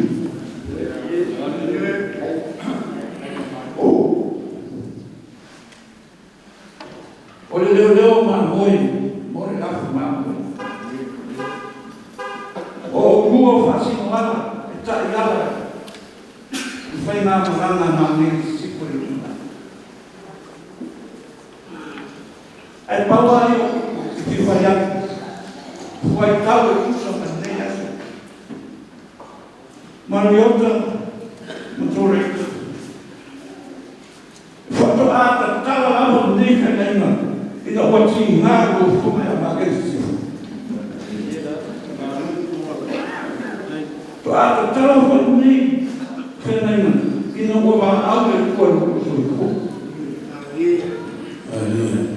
O le leoleo mamoe mo le lafu mamoe. O oulua o faasinogala e ta'iala i faigamalaga a Magele i Sisifo i le lumanai. Ae pau lava ia o upu ou te fia fai atu, fuaitau e tusa ma lenei aso. Mariota ma Toreka, faatoa tatala lava lenei feagaiga ina ua tiga le lofofoga ia Magele i Sisifo. Faatoa tatala foi lenei feagaiga ina ua valaau le Atua i lo outou soifua.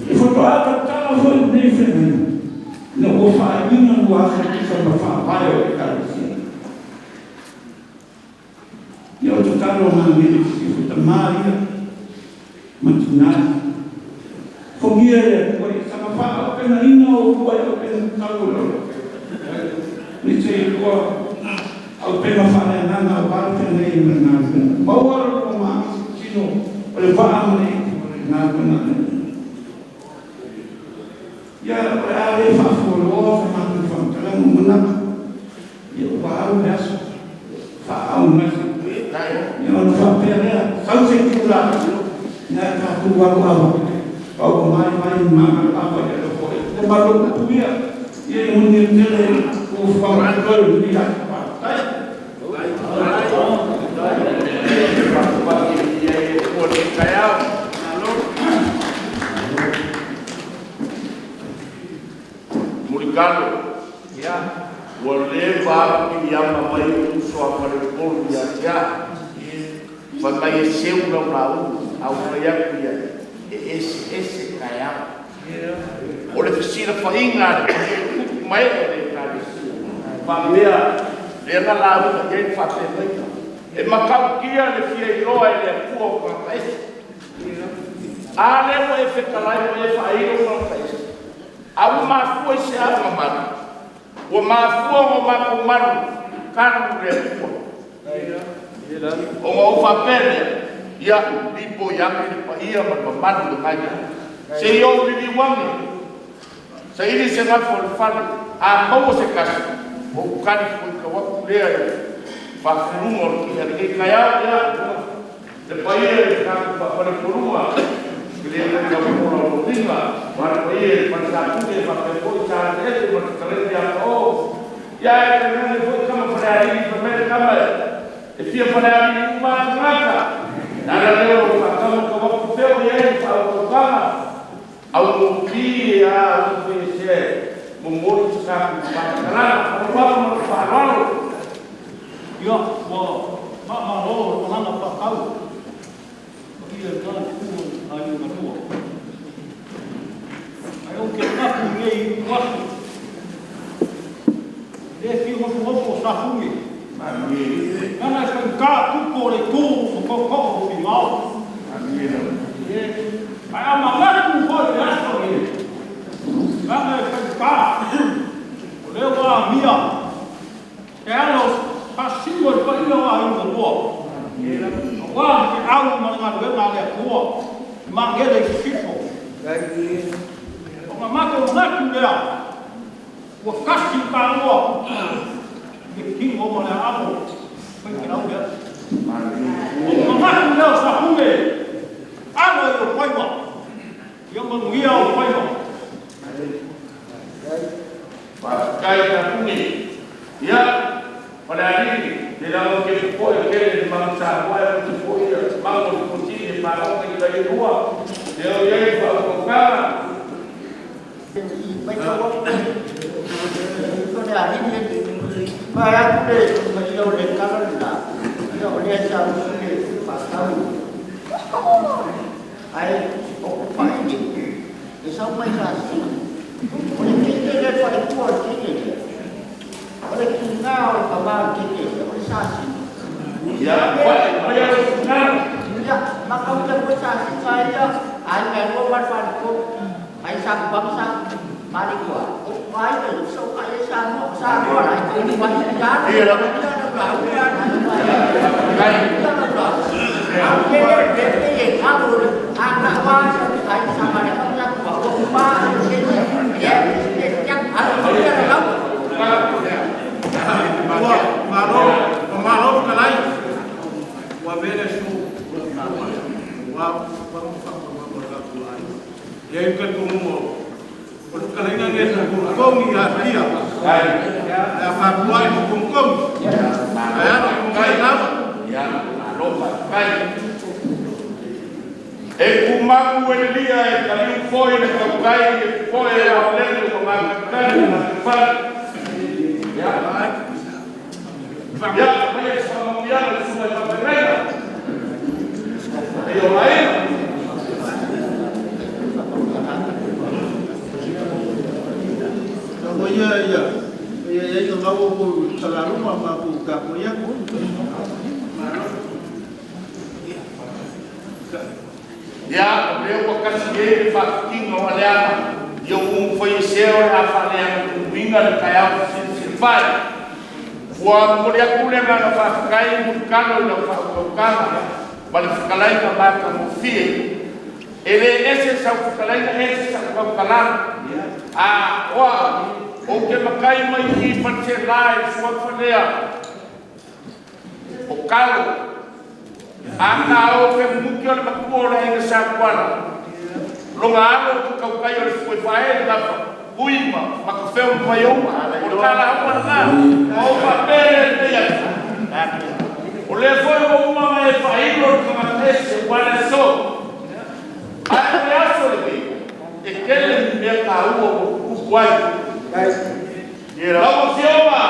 E faatoa tatala foi lenei feagaiga ina ua faaiuina lua aso e tusa ma Faavae o le Ekalesia. Ia o le tatalo a Magele i Sisifo, tama ia ma tinā, alofagia e le Atua ia saga faaauupegaina oulua e auupega tatau o le ola, ne i te i ua auupega faaleagaga aua le feagai ai ma le galuega. Maua lo oulua malosi i le tino o le vaa ma le iu o le galuega a le Alii. Ia, o le a le faafualoa sa matou faamatalaga, ua manatu ua ao le aso, faaauugasea, ia ona faapea lea, sau se itula ae tatou alo ava ua mai mai magalo ava i le alofa o le Atua. Ma lou upu ia, ia manuia tele fuafuaga totoe o lenei aso. Faafetai. Mulitalo, ua leva lava ona piiama mai lou uso a faleupolu ia te a'u, fai mai e seu lau lauga. Ae ou fai atu i ai, e eseese taeao. O le fesilafaiga a tupu ma ee o le Ekalesia faapea lea na lauga i ai le faafeagaiga. E matautia le fia iloa e le Atua o tagata ese. A lea ua e fetalai ua e faailo tagata ese. A ua mafua i se a ona malu? Ua mafua ona matou malu talu le Atua. Ona ou faapea lea, ia lipoi ane le paia ma le mamalu i lena itu. Se i ou liliu ane, saili se gafa o le fale, a maua se tasi, ou talifuaitau atu lea i le faafuluga o le ti'a i lenei taeao. Ia, le paia i le tatou faafalepoluga, e le toe taupo laulauina, aua le paia i le Fale Sapune faapea foi Sa Asiasi ma le fetalaiga ia Tao'o, ae tainane foi tama Falealili. Fai mai le tama, e fia Falealili uma lava tagata. O le ala lea o lou faatama tau atu, fea o i ai le faautautaga augofie a utuesea e momoli se tatou faamatalaga. Ma lou ava ma lou faaaloalo. Ia, ua faamalo le malaga faatau paia i lena itu o Aiga Malua. Ae ou te manatu i lenei ituaso, e le fia nofonofo o Safune, leaga e faigata tupu o le itu ma tootoo o Finao. Ae a manatu foi i le aso lenei, leaga e faigata, o lea ua amia e alo faasino i le paia o aiga lua, aua le feau ma le galuega a le Atua i Magele i Sisifo. Ona matou manatu lea, ua tasi le taua i le tino ma le aano faitelau lea. Ona manatu lea o Safune, alo i ou faiva, ia manuia ou faiva. Faafetai Safune. Ia, Falealili, te leaga ou te popo'e tele i le Manu Samoa aemaise foi mago o le Fuatili e fagota i tai e lua. Lea o i ai le faautautaga. Matau atu le Falealili vaeatu le paia o le tala lena, ia o lea sa usu le faatau ae o paele e sau mai Sasina. O le teine lea, le faletua o le teine lea, o le tiga o le tama o le teine lea o le Sasina. Ia, mai alo finalo. Ia, makau te foi sa sika ia, ai ngai lua ma le faletolu. Ai sa kubanga sa mali kua. O ai le so ka ye sa mo sa mo la ko ni wa ni ya. Ia la. Ya la la ya la. Ya la la. A ke ke ke ye ka mo a ka wa sa ai sa ma le ka ya kua o pa ke ye ye ya a lo ya la. Ua malo, o malo kalai. Ua vele su ua ua fa ma ma ka ku ai. Ia i ka tu mo. O le kalai nge sa ku kongi a tia. Ai. Ya fa ku ai mo ku kongi. Ai ano ku ngai lava. Ia, malo faafetai. E kumaku e lia e kaliu foi le kaukai e foi e aolele o ngakakali na fale. Ia, ia, mai e whamamuianga le sunga i whakareina. E o laina. Ko ia ia ia ia ia ngau ko salaluma ma ku ka ko ia. Ia, o lea ua kasi e le whaafikinga o aleaga. Ia umu fai e sea o le a whaleaga uinga le kaiau silisili fai. Ua moli aku le ngana whaafikai mulikano i lau whaakaukanga ma le whakalaiga maka mofie. E le ese sau whakalaina ese sa kaukalana. A oa, o ke makai mai i whanse la e suafalea. O kalo, a ka o fe muki o le makua o le ainga sa kuala. Longa alo o kaukai o le fue fae le lafa. Uima, ma ka feo mai uma. O le kala haua na. O fa pere le ia. O le foi o uma mai e whailo le kangatese wale so. Ai le aso le wei. E kele ni mea ka ua o kuku ai. Lau fioga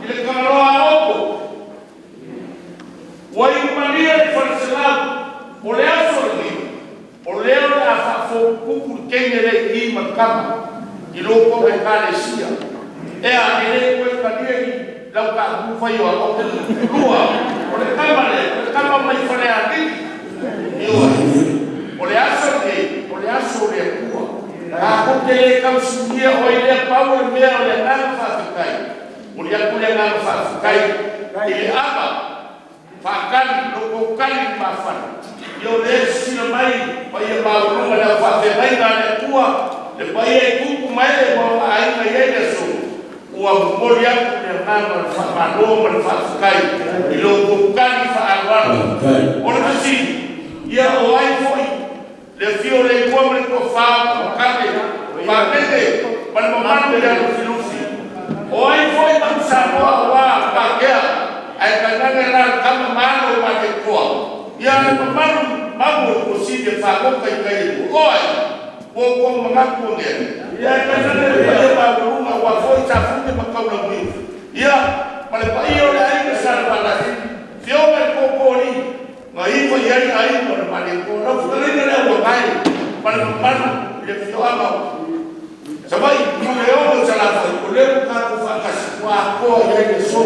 i le kangaloa oko. Ua iumalia le faleselau. O le aso le wei. O leo le a whaafokuku le kenge le i ma kama. I loko e kalesia. Ea e le koe kalia i lau ka kufai o a o lua. O le kama le, o le kama mai whale a lili. Iwa. O le aso le, o le aso le kua. A ko te le kausinia o i lea pau le mea o le nganga whaafikai. O le aku le nganga whaafikai. I le ama, whaakali, loko kali mawhana. Ia o le sila mai, pa ia maulunga le au whaafengai ngā le kua. Le pa ia i kuku mai le mau ainga i ai le so. Ua mori aku le nganga le whaamalo ma le whaafikai. I loko kali whaaloalo. O le kasi, ia o ai foi. Le fio le kua ma le kua whaa o kale. Whaapete, ma le mamanu le alu filufi. O ai foi mau samoa o wā pakea. Ai kananga la kama malo ma ke kua. Ia le mamanu mamu o kosi de whakoka i kai e kua. Oi, o ko mangaku nge. Ia kananga le paia maulunga wa foi sa funge makaula mui. Ia, ma le paia o le ainga sa le palasi. Fio mai kōkōri. Ngā iwa i ai ai o le male kua. Rau whakalina lea ua ngai. Ma le mamanu i le fioanga. Sabai, mo le ono sa la foi, o leo ka ku whakasi kua akoa i ai le so.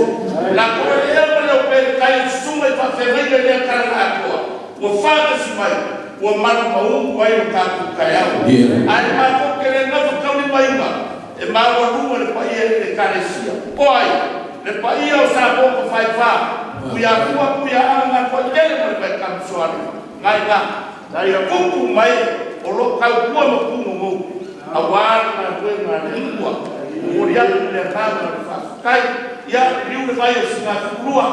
La koe le ea ma leo pere kai sunga i whawhengai le lea karanga akoa. Ua whakasi mai, ua maru maungu ai o tātou kai au. Ai mātou ke le ngafa kauli mainga, e maua lunga le paia i le kalesia. O ai, le paia o sa moko whai whā, kuia kua kuia anga kua tele mo le pai kamsoane. Ngai ngā, ia kuku mai o lo kau kua ma kungu ngou. A wā ngā rue ngā le kua. O ri atu le ngā le whawhikai. Ia riu le vai o singa fukulua.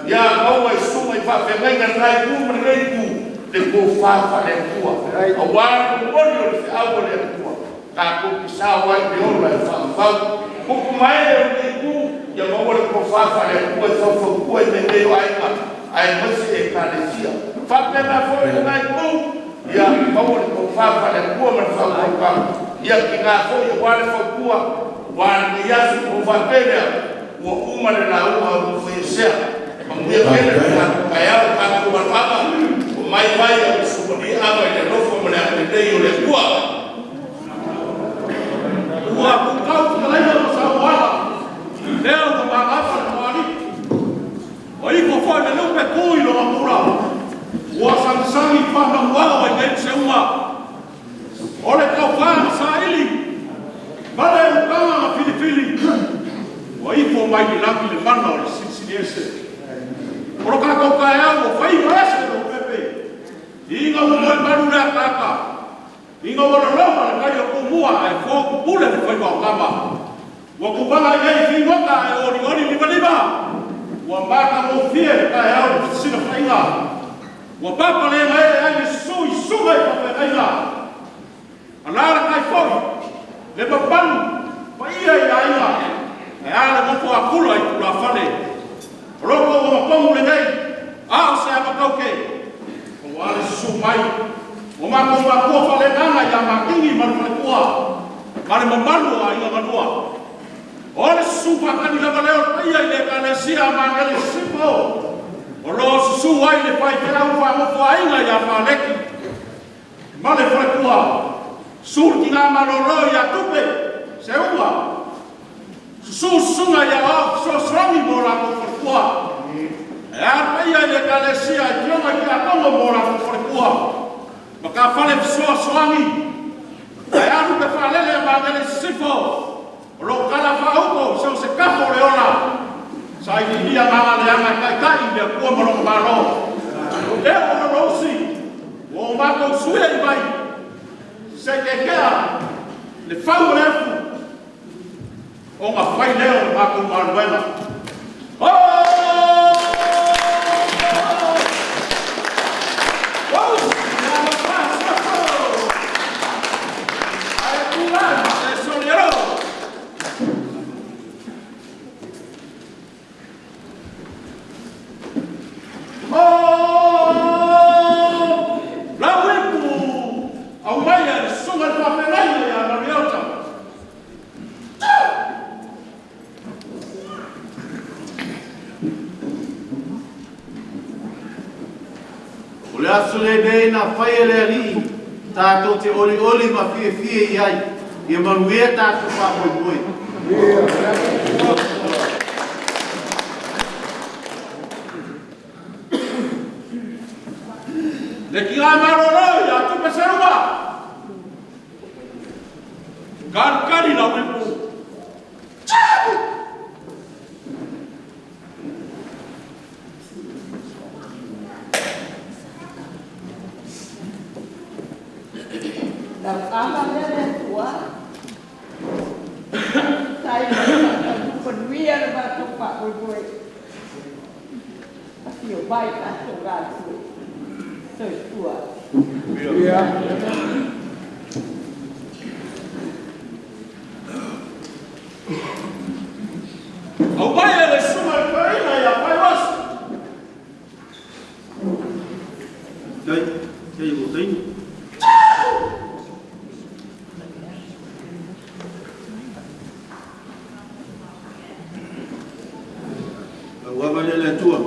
Ia maua i sunga i whawhengai ngā ngai ku ma le ngai ku. Le kō whawha le kua. A wā ngori o le whiau o le kua. Ka kō ki sao ai le ora e whawhau. Kuku mai le o le ku. Ia maua le kō whawha le kua i whawhau kua i me neo ainga. Ai masi e kalesia. Whapena foi le ngai ku. Ia maua le kō whawha le kua ma le whawhau. Ia ki ngā foi e wā le whakua, wā le iasu o whapelea, ua uma le laua o mwhai sea. Manguia kele le tātou kai au, tātou waluama, o mai mai o le sumani ama i le nofo ma le akelei o le kua. Ua kukau whakalaina o sa oala, leo ka mālafa le moali. O iko foi ai le lupe tu i loga pula. Ua sangisagi faamanuaga ai nei seuga. O le taufā na saili, ma le ukaga na filifili. Ua ifo mai le lagi le mana o le silisili ese. O lo tatou taeao ua faiva ese lou pepe. Ina ua moemalu le ataata. Ina ua loloma le tai o Tumua ae fo pupule le faiva o tama. Ua tuvaga i ai figota ae olioli limalima. Ua matagofie le taeao i le fesilafaiga. Ua papa le gaee ai le susu i susuga i faafeagaiga. Alaalatai foi le mamalu paia i aiga ae a le nofo a tula i tulafale. O lo outou ogatotonu lenei, a o se avatauke, aua le susu mai o matou matua faaleagaga ia Matini ma le faletua ma le mamalu o aiga na lua. O le susu faatali lava lea o le paia i le Ekalesia a Magele i Sisifo, o lo o susu ai le faifeau faanofoaiga ia Faleki ma le faletua, susu le tina malolo ia Tupe Seuga, susu susuga i aoao fesoasoani mo latou faletua, ae a le paia i le Ekalesia i Afioga i Tiakono mo latou faletua, matafale fesoasoani, ae a lupe faalele a Magele i Sisifo, o lo o talafaauto i so o se tafa o le ola, sailiilia agaga leaga e taitai i le Atua ma lona Malo. Lea ua lolosi, ua o matou suia i vai, se i kekea le fau o le afu, ona fai lea o le matou galuega. Ae tulai ma se soli alo. Oh! Lau ipu aumaia e le susuga i le faafeagaiga ia Mariota. O le aso lenei na fai e le Alii, tatou te olioli ma fiafia i ai, ia manuia tatou faamoemoe. Le tina malolo ia Tupe Seuga. Kalikali lau ipu. Lau ama lea le Atua. Tai mai manuia le matou faamoemoe. Afio mai tatou galulue. Soifua. Aumaia e le susuga i le toeaina ia Faiuasi. Tai, tai o taimi. Lau ava lea le Atua.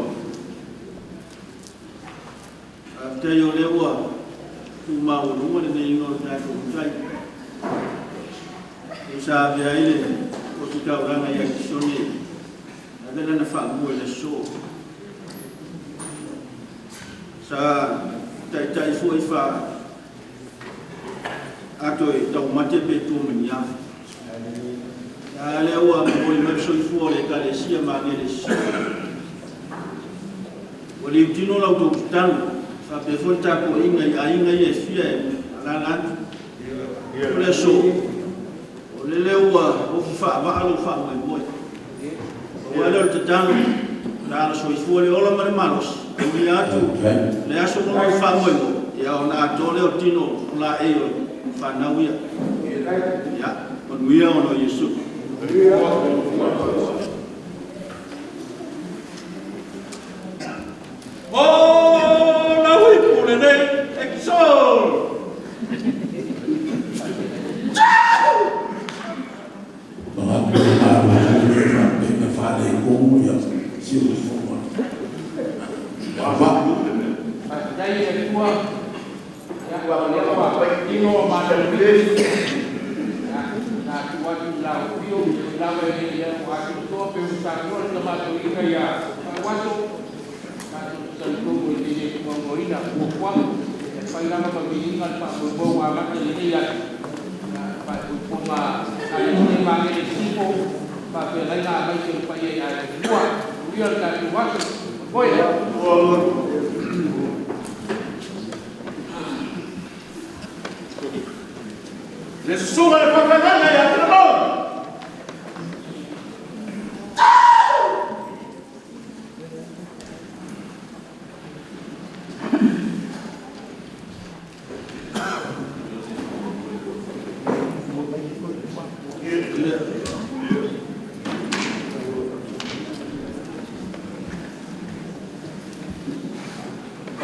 Faafetai o lea ua tumaualuga lenei iga o le tatou matai. E sa avea ai le ositaulaga ia Kisone ave lana faamua i le aso. Sa taitai foi fa ato e taumate pe tua mania. A lea ua momoli mai le soifua o le Ekalesia Magele i Sisifo. Ua liutino la outou tatalo, faapea foi le tapuaiga i aiga ia e fia e alaala atu. O le aso, o lele ua ofi faavaa lou faamoemoe. Aua lea o le tatalo, la ala soifua le ola ma le malosi, aulia atu le aso ma lou faamoemoe, ia ona atoa lea o tino o laei o fanau ia. Ia, manuia ona o Iesu. O lau ipu lenei e kisol. Manatu le malo le faapea na faaletonu ia siufofoga. Va. Faafetai i le Atua, ia, o lea ua tino ma le na atu atu i lau afio, lava e le ia ua atoatoa pe ua saunoa le tama toeaina ia Fauaso. Faatinoina fuafuaga e fai lava ma viiga le faamoemoe ua amata i lenei aso faaipoipoga Ekalesia Magele i Sisifo faafeagaiga aemaise le paia i aiga e lua. Manuia le tatou aso. Moe. Le susuga i le faafeagaiga ia Filimoni.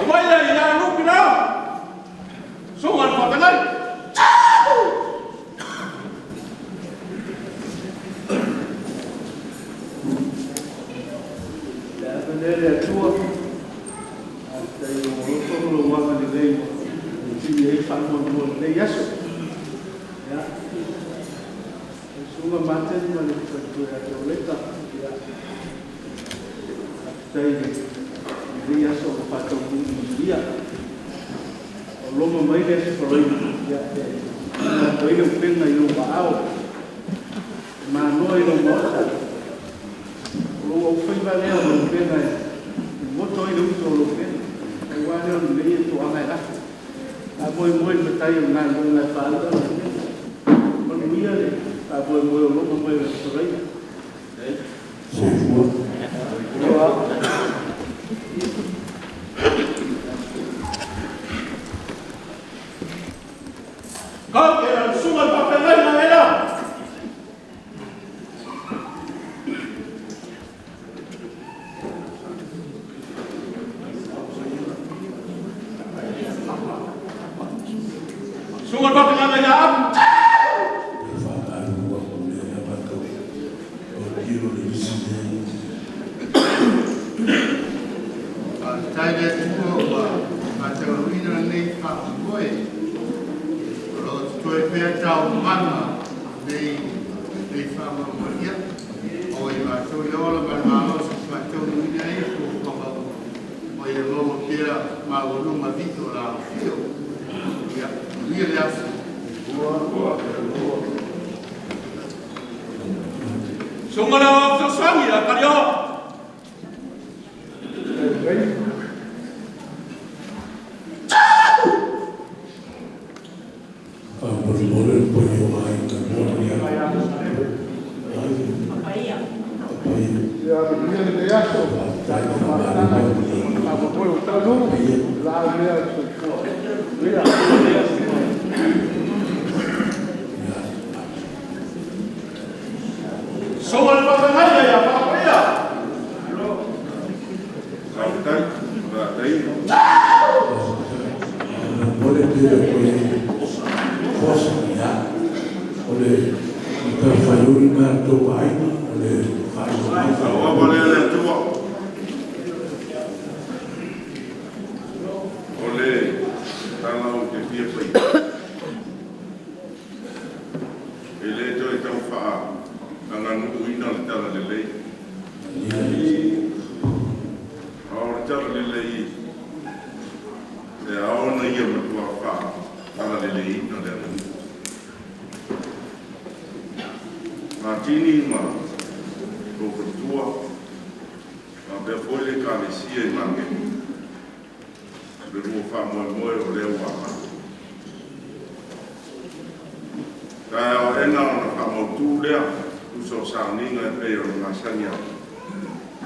Omai ia i la lupi la. Susuga i le faafeagaiga. Le avanoa le Atua, faafetai i lou alofa ma lou agalelei ua tini ai le faamoemoe o lenei aso. Ia, lau Susuga Martin ma le faletua ia Teoleta, ia, faafetai i lenei aso ua faataunuu manuia. O loma mai le Aso Faraile, ia, e tuuina atu ai le upega i ou aao, e manoa i lou maota. O lou aufaiva lea o le upega e moto ai le uto o lou pele. Aua lea o lenei e toaga e lafo. Faamoemoe i le matai o le galuega e faaauau lau pele. Manuia le faamoemoe o loma mai o le Aso Faraile. Soifua. Kau e la susuga i le faafeagaiga e la. Susuga i le faafeagaiga ia Apu. E faamalulu atu lea ia matou autilo le isi lea. Faafetai le Atua ua faataunuuina lenei faamoemoe. O lo o totoe pea taualumaga o lenei faamoemoe. Ia, maua e matou le ola ma le malosi e faataunuuina ai fuafuaga uma, ma ia maua pea maualuga vito o la afio. Ia, manuia le aso. Susuga i le Aoao Fesoasoani ia Kalioa. Faamolemole le paia o aiga moani atu. Paia. Paia. Ia manuia lenei aso. Faafetai faamalulu atu lea. Faamoemoe ua taunuu, Paia. la mea o le soifua. Manuia. Susuga i le faafeagaiga ia Papaia. Faafetai, faafetai. Faamolemole pe toe fosa ia. O le matafaioi lena a le tou aiga o le faailoa mai. Alofa lea le Atua. O le tala ou te fia faia. E le toe tau faaganuuina le tala lelei. A o le tala lelei e ao ona ia matua faa tala leleiina le aganuu. Matini ma lou faletua, faapea foi le Ekalesia i Magele. Le lua faamoemoe o lea ua amata. Taeao aena ona faamautu lea, tusa o sauniga e pei ona masani ai.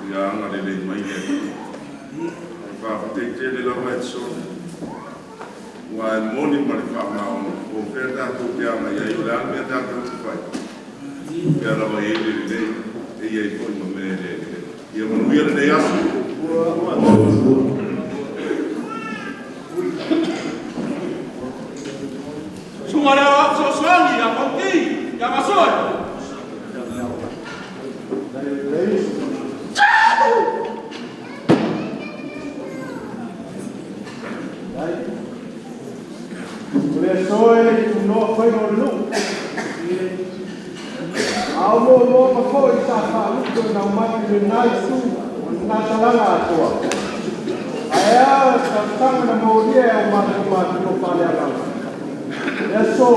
Ia agalelei mai le Atua. Faafetai tele lava e te soli. Ua e moni ma le faamaoni, po o fea tatou te agai ai, o le a le mea tatou te fai. Pea lava e i ai le lelei, e i ai foi ma mea e le lelei. Ia manuia lenei aso. Soifua. Susuga i le Aoao Fesoasoani ia Pauti ia Masoe. O le aso e tunoa faiva o le nuu. A o muamua ma foi sa faalupe o naumati i lena itu o lena talaga atoa. Ae talosaga na molia e o matou matua faaleagaga. Le aso,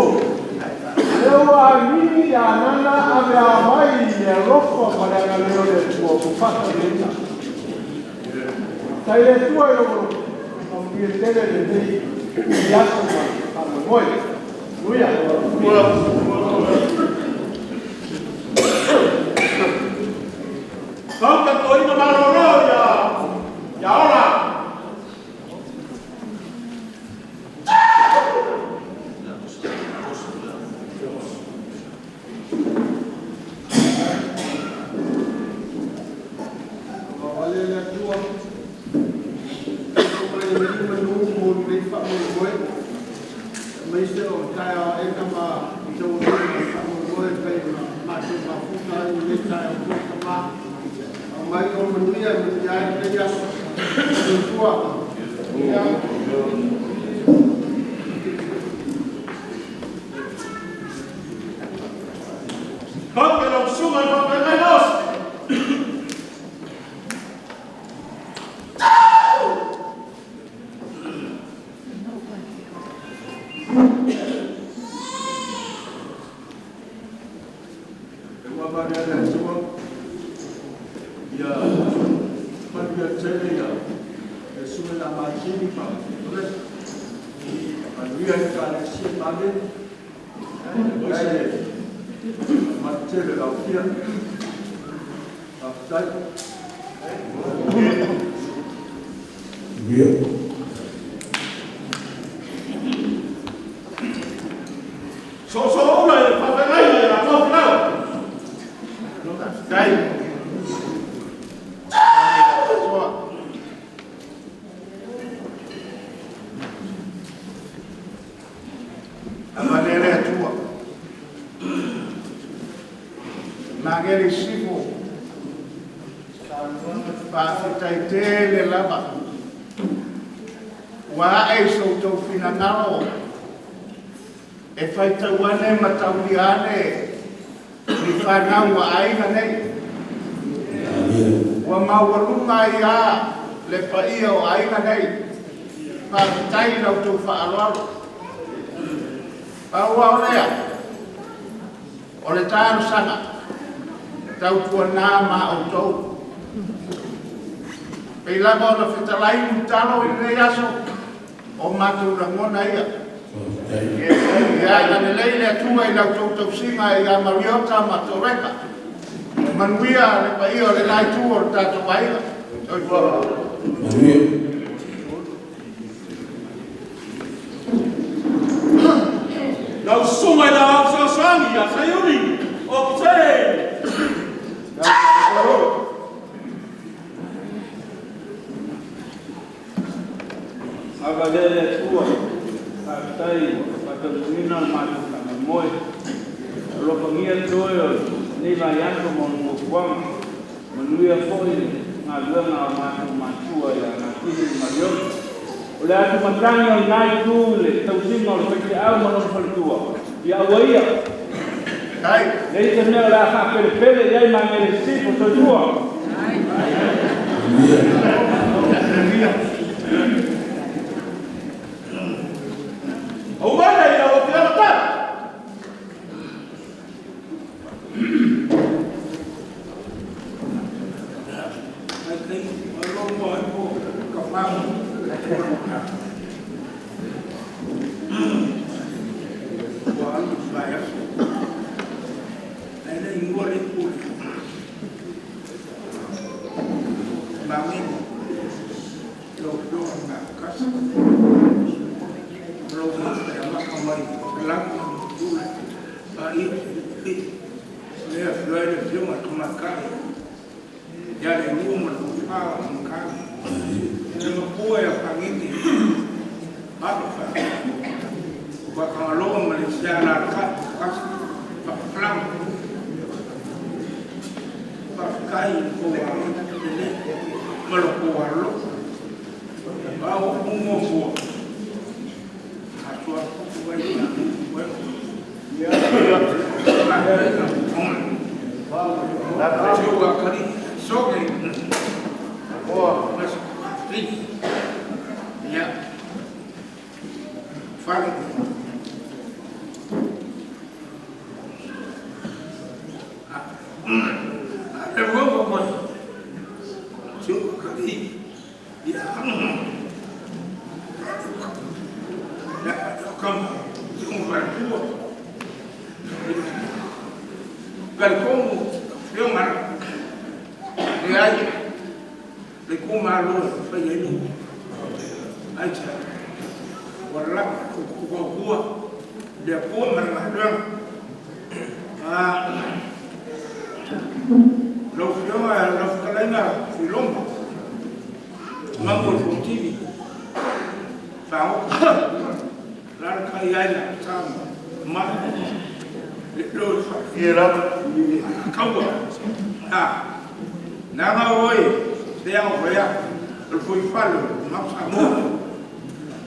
lea ua agigi ia anana ave a mai i le alofa ma le agalelei o le Atua ua faatanuiina. Tai le Atua i lou alofa, manuia tele lenei aso ma faamoemoe. Manuia. Kau ka toina malolo ia ia ola. Wale le Atua, o mai le manu mo le faamoemoe, aemaise o taeao aena ma taualuga o faamoemoe pei ona matou mafuta ai i lenei taeao fou Tama. Aumai o manuia e manuia ai lenei aso. Soifua. Ia. Kau ke lau sunga i whawhengai nos. E ua mare le Atua, ia manuia tele ia le susuga ia Matini ma Ule. Manuia i Ekalesia Mageni, aemaise matele laufia. Faafetai. Manuia. So so ula i whawhengai ia tau lau. Tai. Atua. Avane le Atua. Magele sifo. Faafetai tele lava. Ua ae i so outou finagalo e faitau ane ma taulia ane ni fanau ua aiga nei. Ua maualuga ai lava le paia o aiga nei. Faafetai i la outou faaaloalo. Pau lava o lea, o le talosaga, tautuana ma outou. Pei lava ona fetalai Mulitalo i lenei aso, o matou lagona ia. Ia agalelei le Atua i la outou tausiga ia Mariota ma Toreka. Manuia le paia o le la itu o le tatou aiga. Soifua. Manuia. Lau sunga i la au soasoagi ia Sayuni. O te. Agalelei le Atua, faafetai faataunuuina le matou faamoemoe. Alofagia toe o lenei vaiaso ma ona nofoaga. Manuia foi le galuega a matou matua ia Matini ma Mariona. O le atumatagi o lena itu i le tausiga o le faifeau ma lona faletua. Ia aua ia. Leai se mea o le a faapelepele i ai Magele Sisifo. Soifua. Au mai nei lau afioga tau. Fale. Le rongo mai. Siu kali. Ya. Ya kam siu fale. Galcom fiomar. Le ai. Le kuma lo fa yelu. Ai cha. Wala ku ku le ku mar la. Ah. Lo fioma lo kalena filomba. Mango fontivi. Fa la kai ai la tam ma le lo fa Ia kaua. Ah. Na ma oi te au fa ya. Lo foi falo ma sa mo.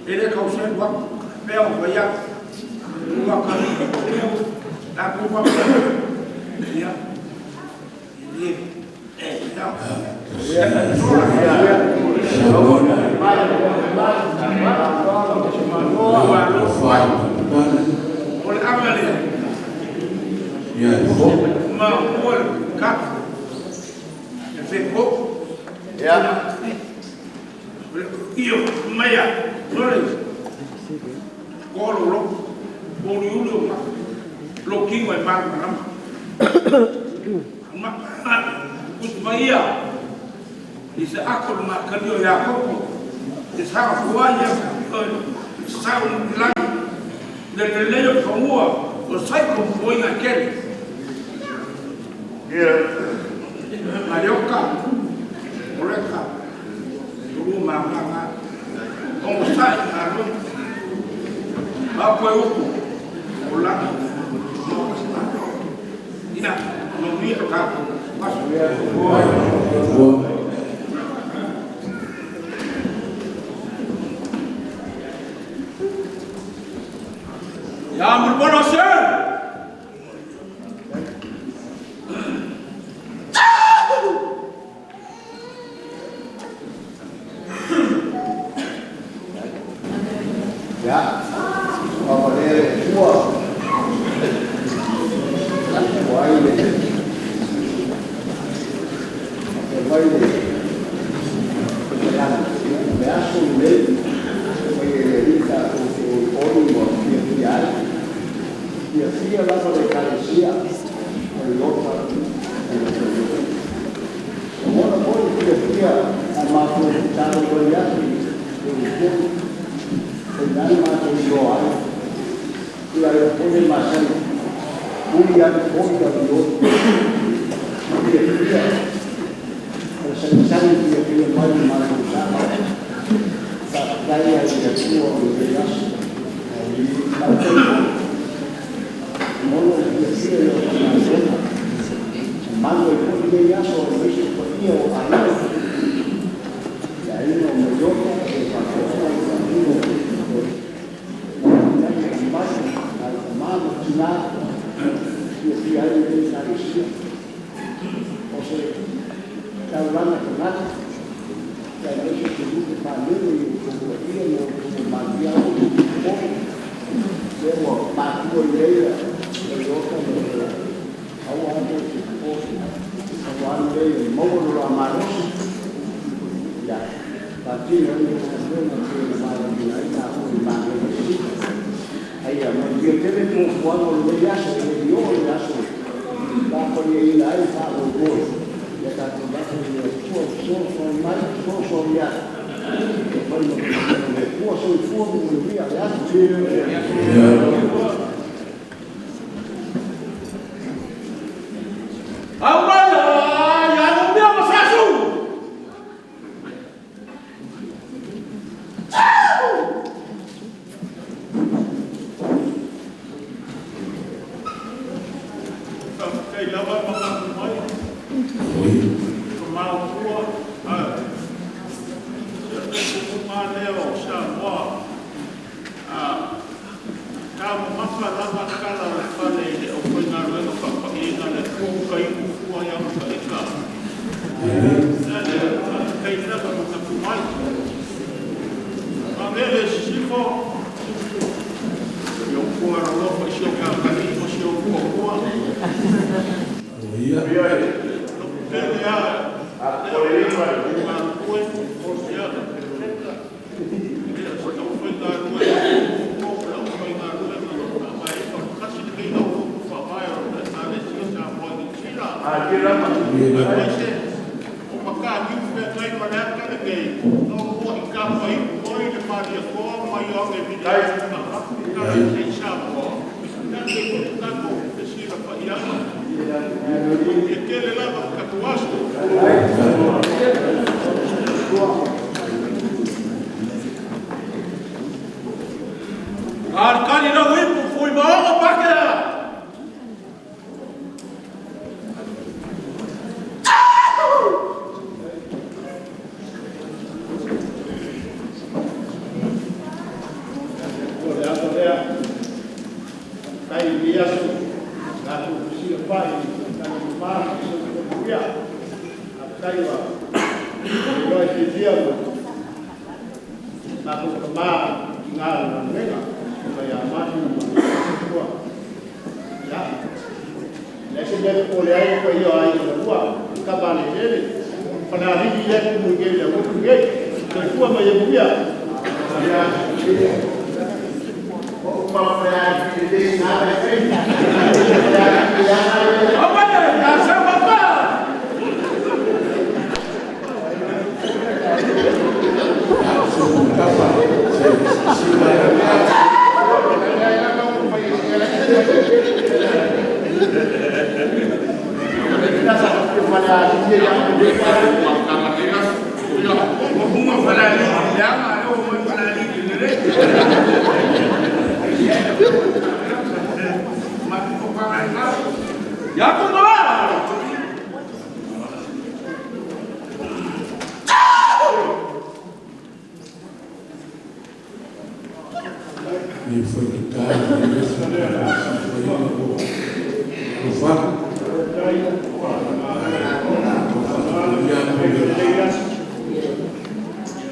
Ele kau se wa pe au fa ya. Wa ka la ku fa. Ya. Alikali lau ipu fui maoga pakea. O le aso lea, tai i aso, tatou fesila pai, tatou ma, soifua tai wa, loa i fiafia ma tatou tamā i ngā galuega, ma ia mati ma tua. Ia, le se mea o le ai pa ia ai na lua, ka ba le lele, fana alii le ku mu nge le ku nge, soifua ma ia muia. Ia, o ma fa i le na le fe. Aumai, ia sau papa. Ia ku noa. E foi que tá,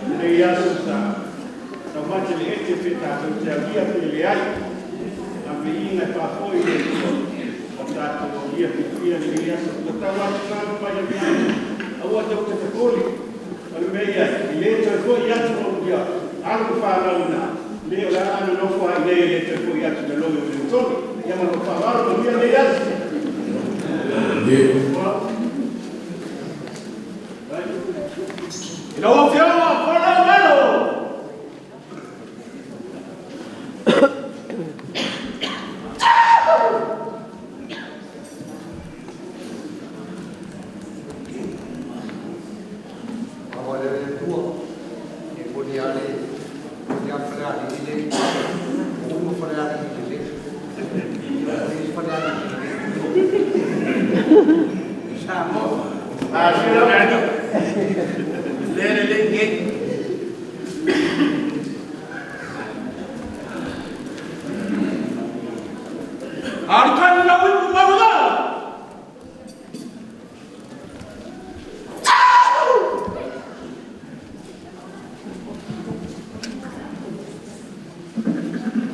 Lenei aso sa taumate le ete pe tatou te aulia pe leai a viiga e faafoi le Atua o tatou aulia fiafia lenei aso ua tau atu talo mai le mea aua tou te popole o le mea ia e lē toe fo'i atu ia alo ma fanau ina le o le a nonofo ai nei e lē toe fo'i atu le logo o le tolu ia ma lou faaaloalo manuia lenei aso. I lau afioga Folau Melo. Awa le le tua, e moni ale, moni a fale ali i le, o uma fale ali i le, o fale ali i le. Samoa. Le le le nge. Alikali lau ipu manuga.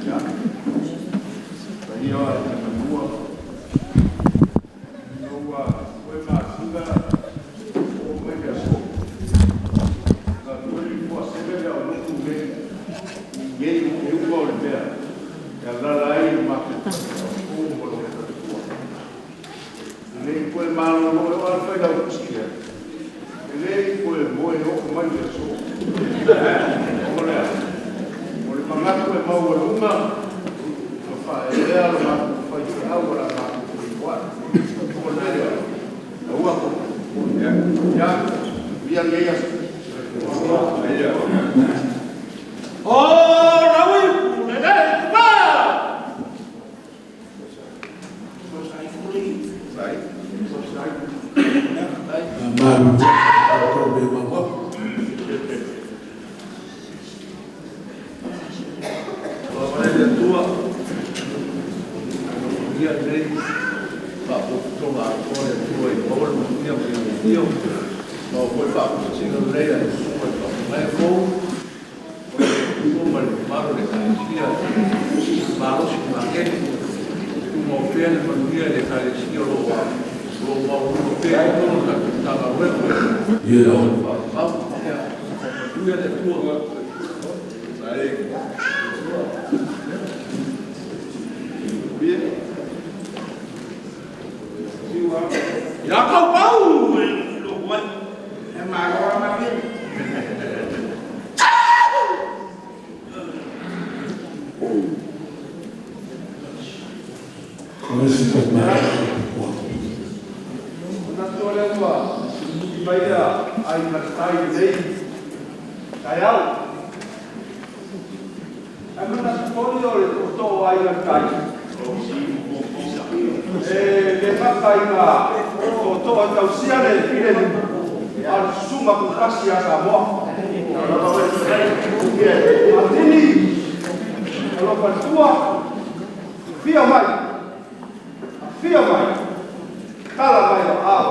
Ia, paia o le manua, ina ua toe masina oo mai le aso. Na 24/7 le aolotu nei, i nei e uma o le mea, e alala ai le matou o ma lou faletua. E lei toe malolo e o a le failautusi lea, e lei toe moe oo mai le aso. O le a, o le manatu e maualuga, ma faaelea le matou faifeau o le matou feiloai. O le mea lea, aua ko. Ia, ia lenei aso. O lau ipu le le pa. Malu o be mawa. Ua le Atua, ia nei faapotopotoga atoa le Atua i maua le manuia ma ia afio. Ma o foi faapusiga lelei a le susuga i faafegaia fou, o le Atua ma le mamalu o le Ekalesia malosi makeni. Tumau pea le manuia i le Ekalesia o loo maualuga pea i totonu o tatou Matagaluega. Ia. O le faamau, ia, faamanuia le Atua. Ia kau pau. Ma se fai Manatu o lea ua mai ai matai nei taeao. Ae manatu foi o le tootoo o aiga i le tai. E le maka ina tootoo e tausia le filemu a o le susuga tutasi ia Samoa. Atini o lou faletua, afio mai, afio mai, tala mai o ao.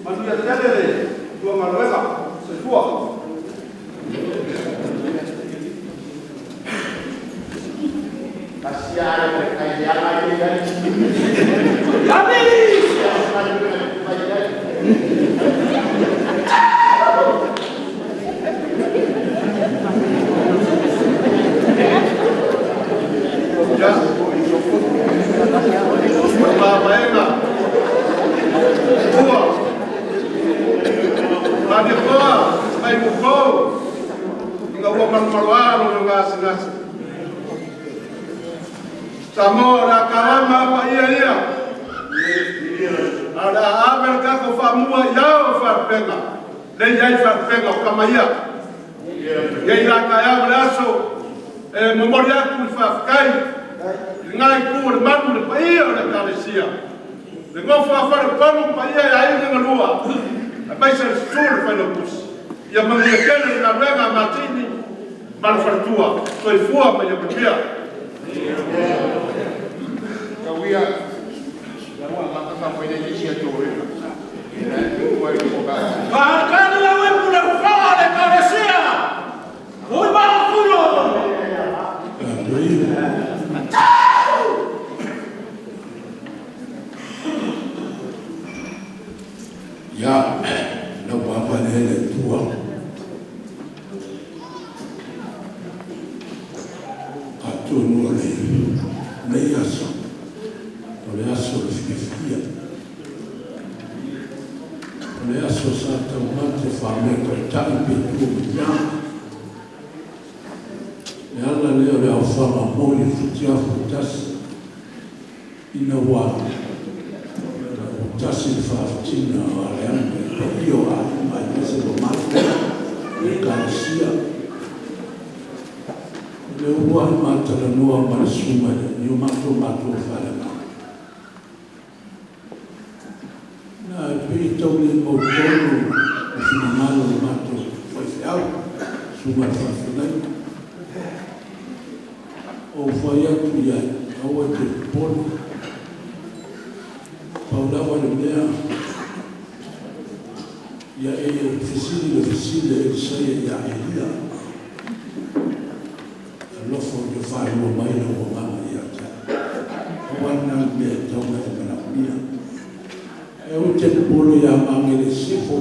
Manuia tele le tua galuega, soifua. Samoa o le a kalama paia ia. A o le a ave le tatou faamua i ao o faalupega, lea e i ai faalupega o tama ia. Nei la taeao ma le aso, e momoli atu le faafetai i lena itu o le malu le paia o le Ekalesia, le nofo a faleupolu paia i aiga na lua, aemaise le susu i le Failautusi. Ia manuia tele le galuega a Matini ma le faletua. Soifua ma ia manuia. Faakali lau ipu le ufaga le Ekalesia. Ui marakulo. Ia, lau papa le le tua. Atonu o le nei aso, o le aso o le fiafia. O le aso sa taumate whaamea taitai pe tua mania. Le ala lea o le aofaga mo i le futiafu tasi. Ina ua tasi le faafitina o aleaga e paia o aiga aemaise o mamalu o Ekalesia. O le ua ai matalanoa ma le susuga i o matou matua faaleagaga. Na e pei tau le mautonu o finagalo o le matou faifeau, susuga i le faafeagaiga. Ou fai atu i ai, aua te popole. Pau lava le mea, ia e fesili le fesili a Elisaia ia Elia. Alofa o le whālua mai le uagaga ia te au. Aua na le mea e tau na e manaomia. E o te popole ia Magele Sefo.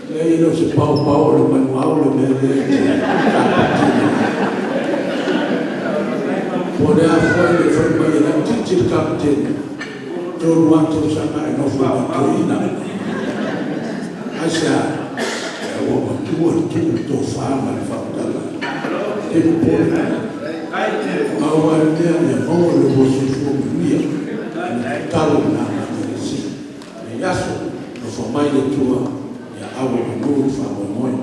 Lea i leo se pao pao o le manuao le mea lea e te kapatini. Po le a foi le fai mai e lau titi le kapatini. Tolu a tausaga e nofo ma toeaina. Ai se a, e ua matua le tuu le tofa ma le faautaga. Te popole. Maua le mea ia maua le ua soifua manuia. Le tatalo na Magele Sefo. Le aso, nofo mai le Atua, ia aua manu le faamoemoe.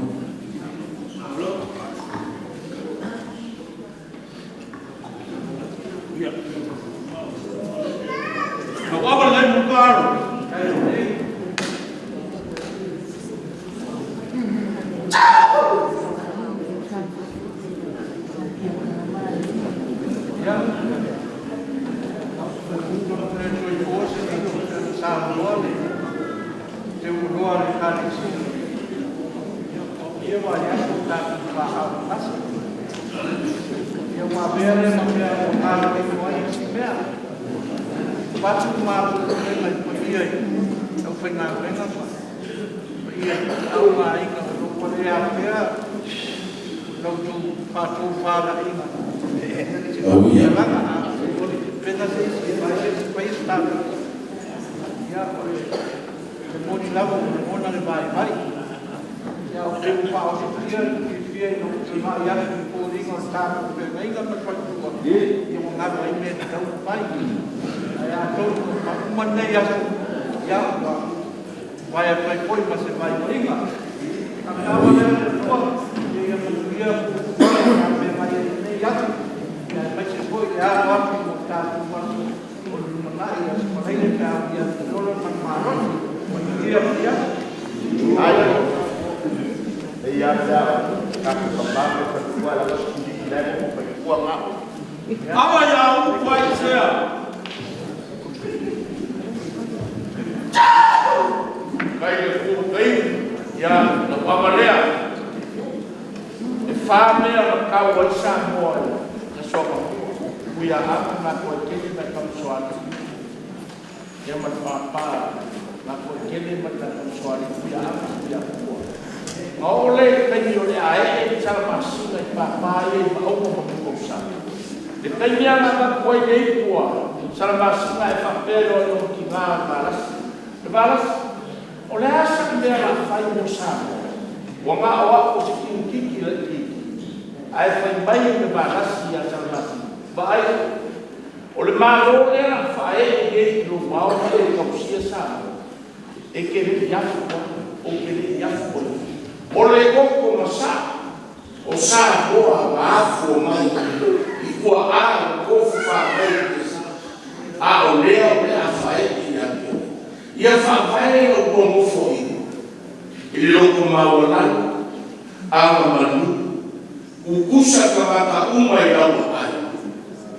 Lau ava le nai mukaro. fiafia ina ua tuuna'i atu i foliga o le tatou feagaiga ma le faletua, ia ua galo ai mea e tatau ona fai. Ae atonu a uma lenei aso, ia ua mavae atu ai foi ma se vaivaiga. Faafetai lea le Atua, ina ia manuia fuafuaga sa feagai ai i lenei aso, aemaise foi le alo atu mo le tatou aso o le lumanai, i Aso Faraile pe a amia atu loa le manumalosi. Manuia lenei aso. Ai ia pe a tatou tama ma le faletua e lava se la e nofo mai tua ga'o. Ava ia upu ai sea. Kai le Atua kai ia lau ava lea e fa mea na tau ai Samoa i le aso anamua. Ui ia Ape ma Toetele ma le Tamasoalii ia ma le pāpā na Toetele ma le Tamasoalii Fuiaana ma Fuiafua. Na oo lea i le taimi o le aee le Salamasina i pāpā ia i Maauga ma Momotausala. Le taimi lava na avatu ai le ipu a Salamasina e faapea loa i lona tina o le Valasi. Le Valasi, o le a sau mea o le a fai mo Samoa? Ua na o au o se kinikiki laitiiti. Ae fai mai le Valasi ia Salamasina, vaai, o le Malo lea o le a faaee nei i lou ao ma e tausia Samoa, e te le i afu ai, ou te le i afu ai. O le loto masaa o Samoa na afua mai i tuaa na tofafa mai i tiasa, a o lea o le a faaee ia te oe. Ia faavae lau tua nofoaiga i le loto maualalo, agamalu, tutusa tagata uma i lau vaai,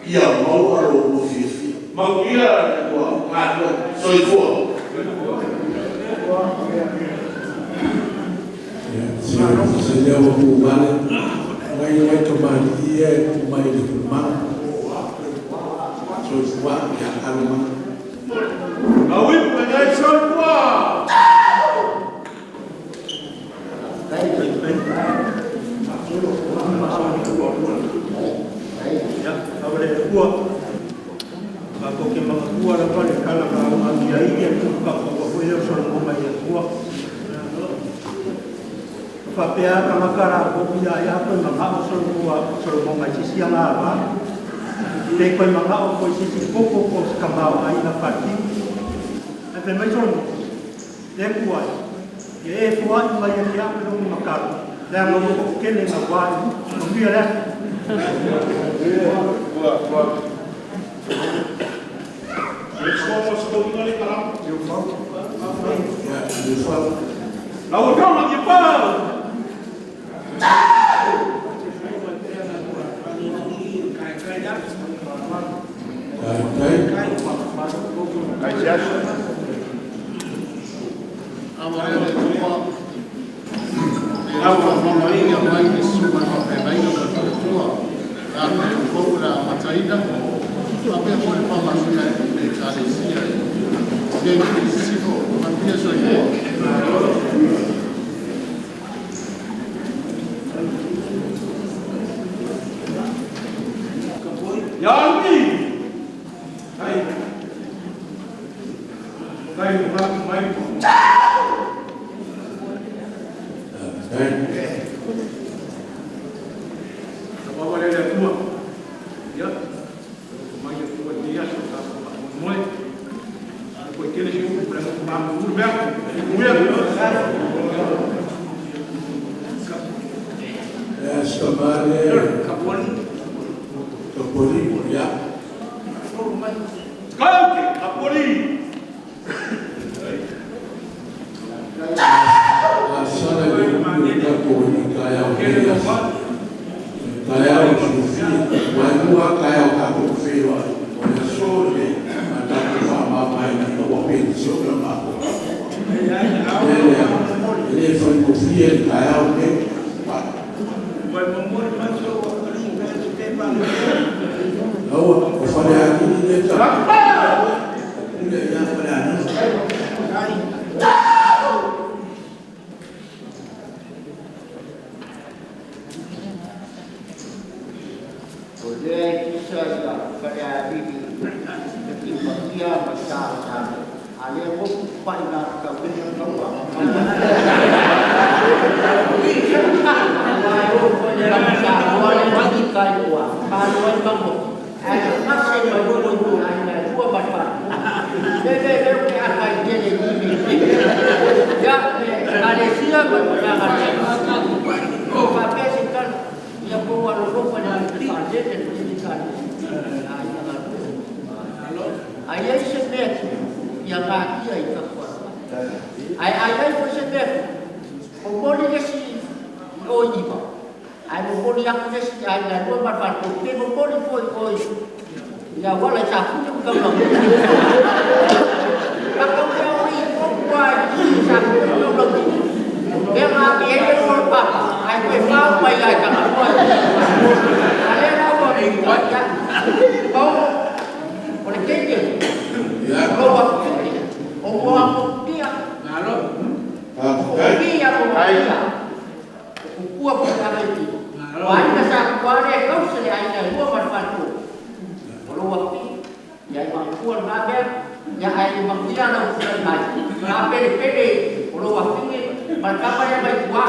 ia maua lo oulua fiafia. Manuia le galuega. Soifua. Se lea ua puvale ngai mai tamalii ia e tuu mai i le tulumaga. Soifua ia alo mai. Lau ipu e nei soifua. Ia, ava le Atua, matou te manatua lava le tala na aumai ai le tuputapuatua foi lea o Solomona i le Atua. Na faapea lava tagata latou ia ai a toe manao Solomona i se isi agavā, pe toe manao foi i se isi koko po o se tamaoaiga faatino. Ae fai mai Solomona, le Atua e, ia e foai mai ia te au lou matalo, leaga ua toatele naua i uta. Manuia le aso. Lau Afioga i le Pau. Kai se aso. Ava lea le Atua, le faafaloaiga mai le susuga i le faafeagaiga ma le faletua, tatou fou o le a amataina, faapea foi le faamasina i le Ekalesia i Sienuti i Sisifo. Manuia soifua. Ia Alii. Kai. Kai mo mai. Ava lea le Atua. Ia, mai Atua i lenei aso tatou faamoemoe. Ko i tele se upu le mamu mea. Manuia. E Samare Kapoli ia. Kauke, Kapoli. Asala i le tatou i taeao nei aso. Taeao sufia, wailua taeao tatou feiloai. O le aso le a tatou faamamaina ina ua penisione o matou. Le lea, e le faigofie le taeao lenei. Aua, o Falealili le ta. Pule ia Falealili. O lea e tusa ia Falealili e tipatia ma sa sa. A lea mo pai na ka wini kaua. le le ka ai na ai ai se mea ia ngatia i ka kwa ai ai ai fo se mea o moli le si o iva ai mo moli aku le si ai na lua ma fa ko te mo moli fo o ia wala sa fu ka ka ka ka o i ko kwa i sa fu ka ka me ma ki e ko pa ai ko fa mai ai ka ka ale la ko i wa ya o o le ke ya ko wa o mo a mo tia malo o ia mo ia o kua ko ka mai ti o ai na sa ko ale ko se le ai na lua ma fa ko o lo wa pi ya ma kua na be ya ai ma tia na ko mai na pele pele o lo wa pi ma ka pa ya mai kua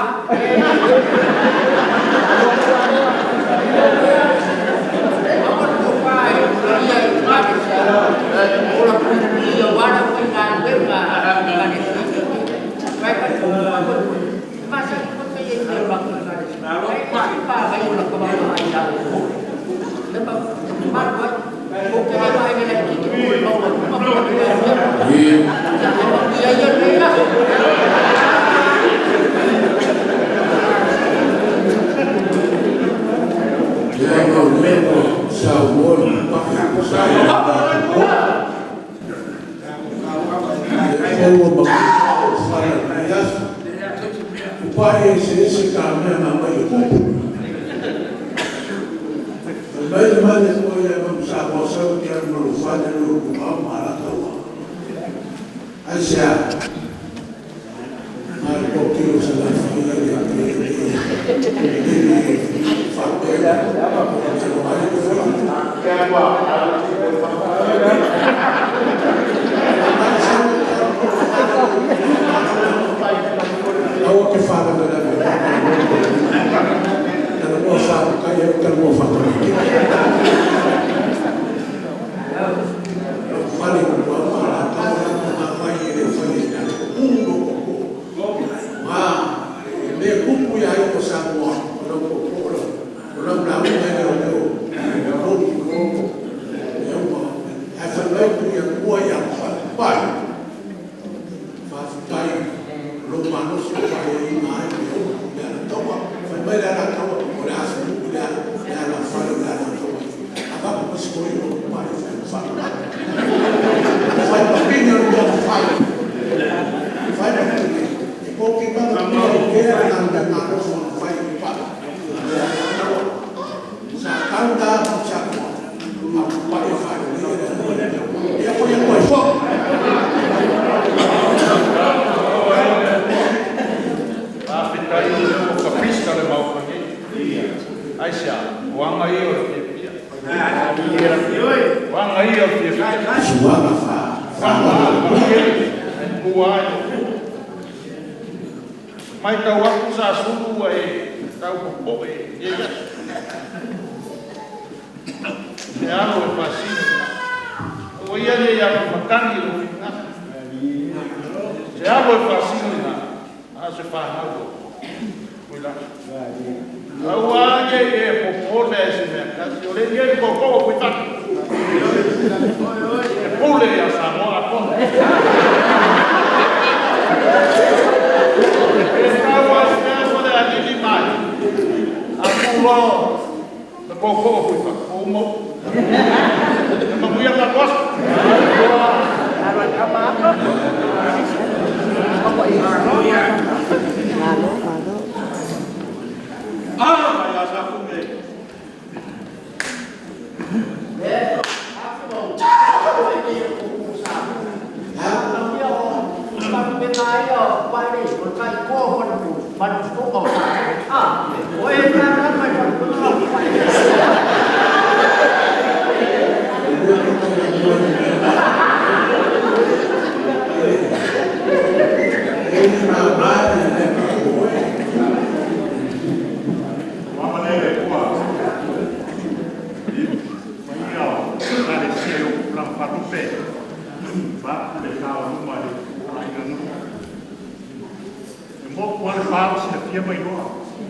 Mo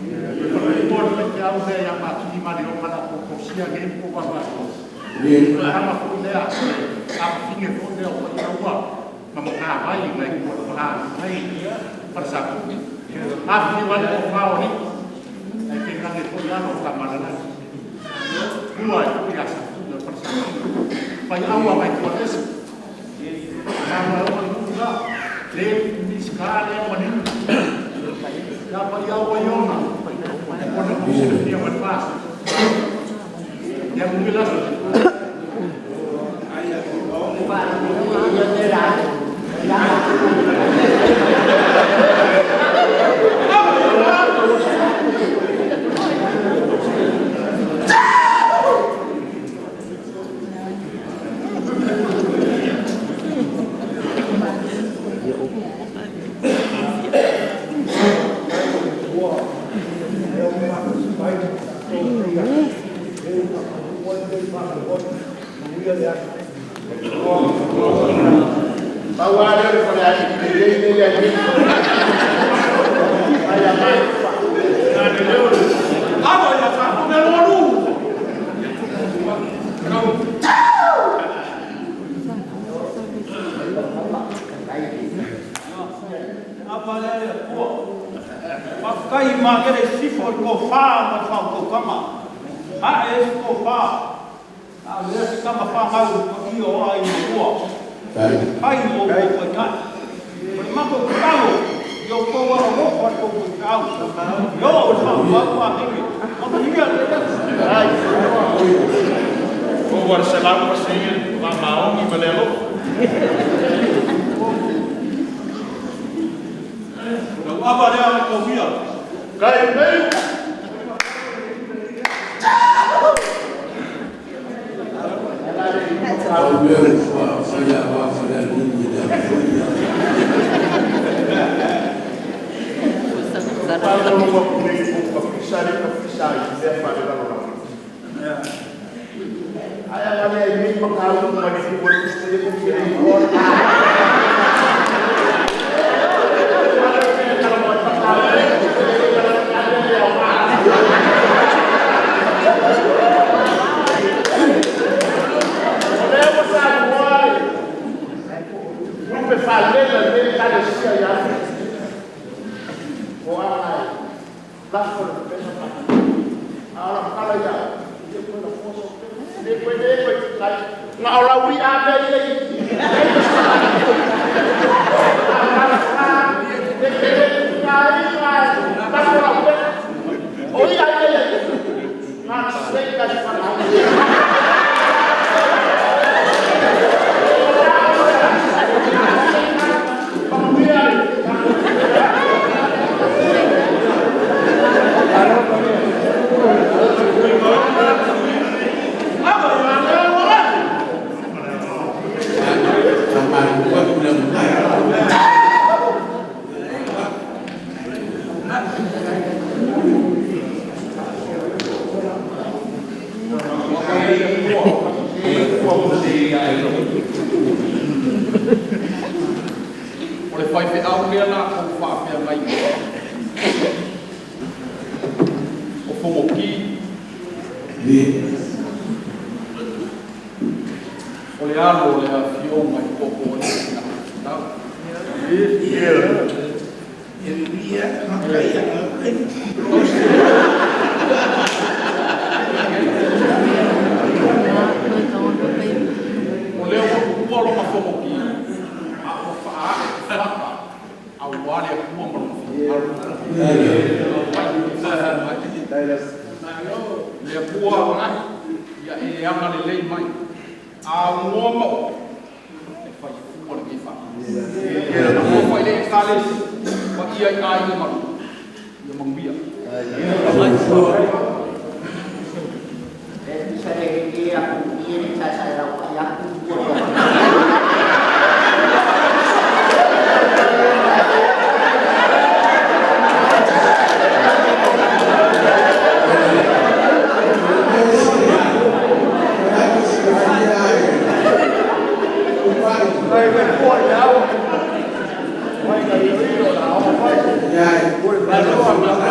Ai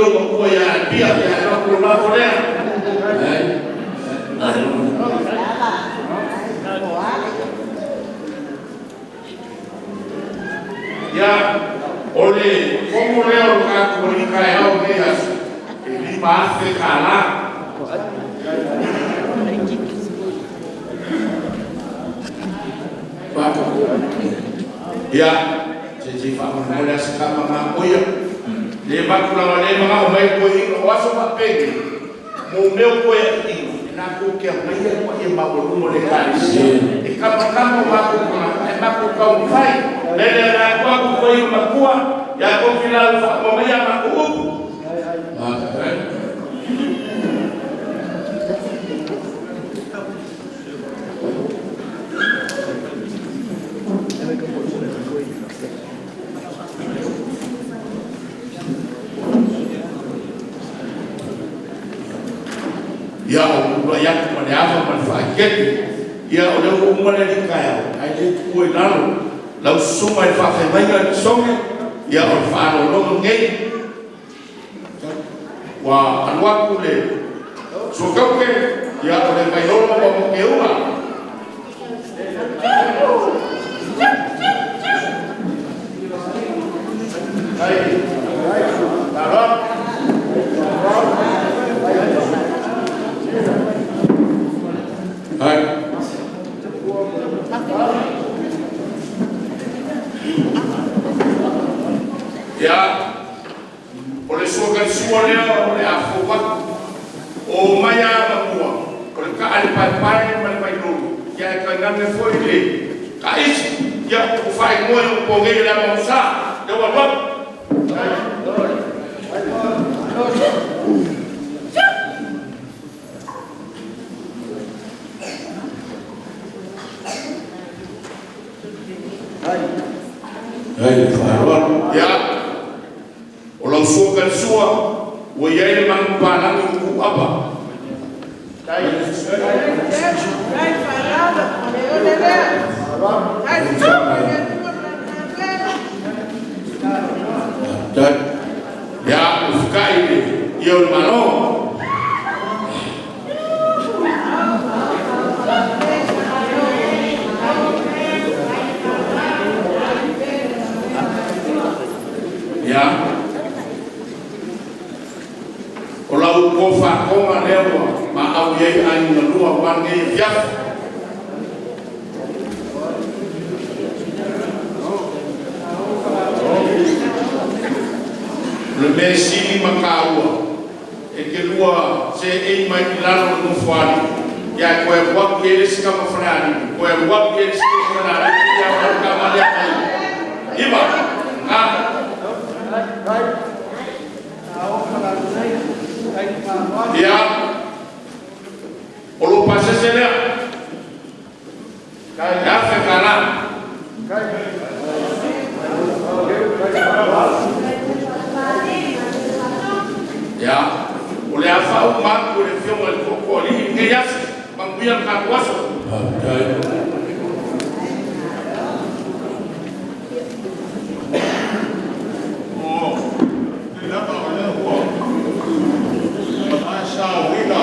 lo ma ia pia ia no ku la ko lea. Ia o le fomo lea o le tatou alii taeao i lenei aso e $5,000 tālā. Ia se se faamolemole ase kamagā oia le maku lava le magao mai koe o aso faapeni mo mea o koe aiiga e latou ke aumaia le paia maualuga o le Ekalesia e kamakama o matou tagata e matou taumafai lele na atu atu koe i matua ia tou filau faamoa mai a matou upu. Ia o pulai atu ma le ava ma le faaiketu ia o lea ua uma le alii taeao ae le tuua i lalo lau susuga i le faafeagaiga i le soge ia o le faalologo nei ua alu atu le suakauke ia o le Vaiolo ma Mokeuga. Ia, o le suakalisua lea o le afou atu o mai a mamua o le kaa le paepae ma le vailolo ia e tainane foi le kaisi ia o faaigoa o pogei le amaosa le ua alu atu. Ai faaaloalo. Ia, o lau sua kalisua ua iai le manupalagi o ku'apa. Ia ufuka'i le ia o le Malo. Ia o lau tofakoga lea ua maau i ai aiga lua ua lenei afiafi. O le mea sili ma kāua e te lua seʻei mai i lalo o le nofoalii ia e toe alu atu i ai le isi tama falealii toe alu atu i ai le isi tama falealii ia o le tama lea mai iva a. Ia o lou pasese lea e $1,000 tālā. Ia o le afaʻu ma atu e le afioga i le toatoalii lenei aso manuia le tatou aso. O le lava o lea ua malae sauina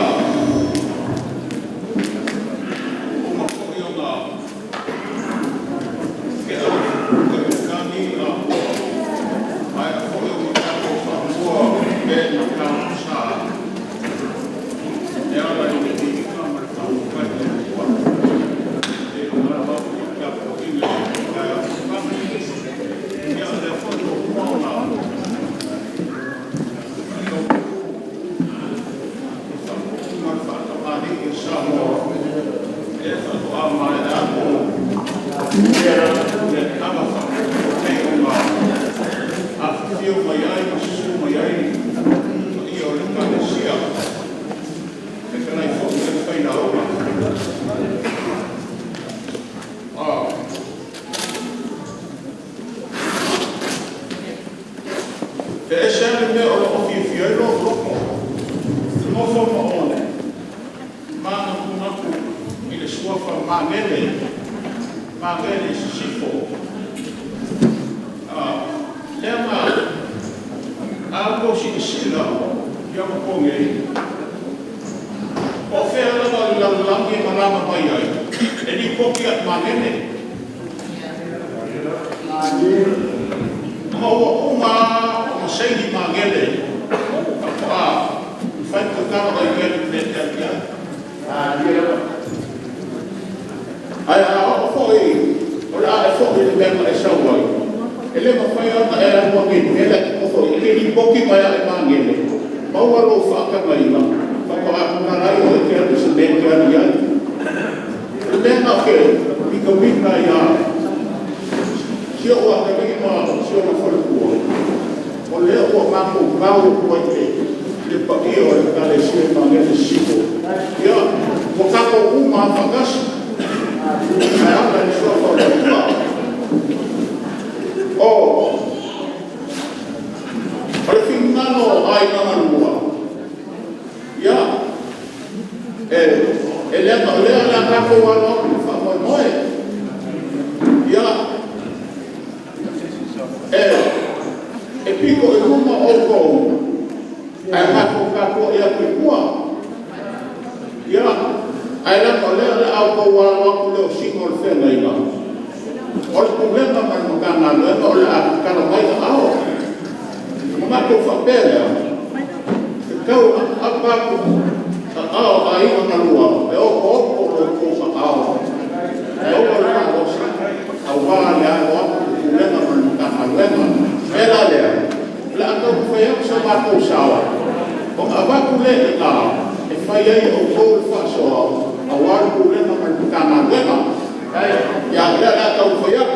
uma foi ona ke'a le kani a ua maea foi ona tatou faamua le mataupu sa e ala i le viiga ma le faafetai i le Atua e o lau tapuaiga i le taeao ia lea foi ua uma ona faatautu le faaputu ma le faatamalii a Samoa e faatoa maea atu le tala faaputu e pei ona afifio mai ai ma susu mai ai paia o le Ekalesia fetalai foi i le failauga. E ese le mea o loo fiafia ai lou loto nofo ma one manatunatu i le suafa Magele Magele i Sisifo lea na a tou silasila. Nei, o fea lava o le lalolagi e malama mai ai, e lipoti ia i Magele. Ma ua uma ona saini Magele, faatoa fai le tatalo ai te alu le te alu i ai. Ae a oo foi o le a e foi i le mea na e sau ai, e le mafai ona e alu age i le mea lea e te nofo ai, e te lipoti mai lava i Magele, maua lou faatagaina, faatoa tatala ai oe e te alu i se mea e te alu i ai. O le mea lena ou te mitamita ai lava, si ou atalii ma si ona faletua, o lea ua matou tau atu ai i le paia o le Ekalesia i Magele Sisifo, ia, ua tatou uma lava faatasi e ala i le suafa o le Atua. O le finagalo o aiga na lua, ia, e leaga o lea o le a tatou alo atu i le faamoemoe. Ia, e pito i luma outou, ae matou tapuai atu i tua. Ia, ae leaga o lea o le a outou alo atu i le osina o le feagaiga, o le Pulega ma le Matagaluega o le a tatala mai aao. Ona matou faapea lea, e tau apaapa atu aao o aiga na lua, e otooto lo outou aao, maua le malosi aua le alo atu i le Pulega ma le Matagaluega. O le mea la lea, o le a taumafai atu so matou sao, ona avatu lea i ina e fai ai e outou le faasoa aua le Pulega ma le Matagaluega. Ia, o lea o le a taumafai atu.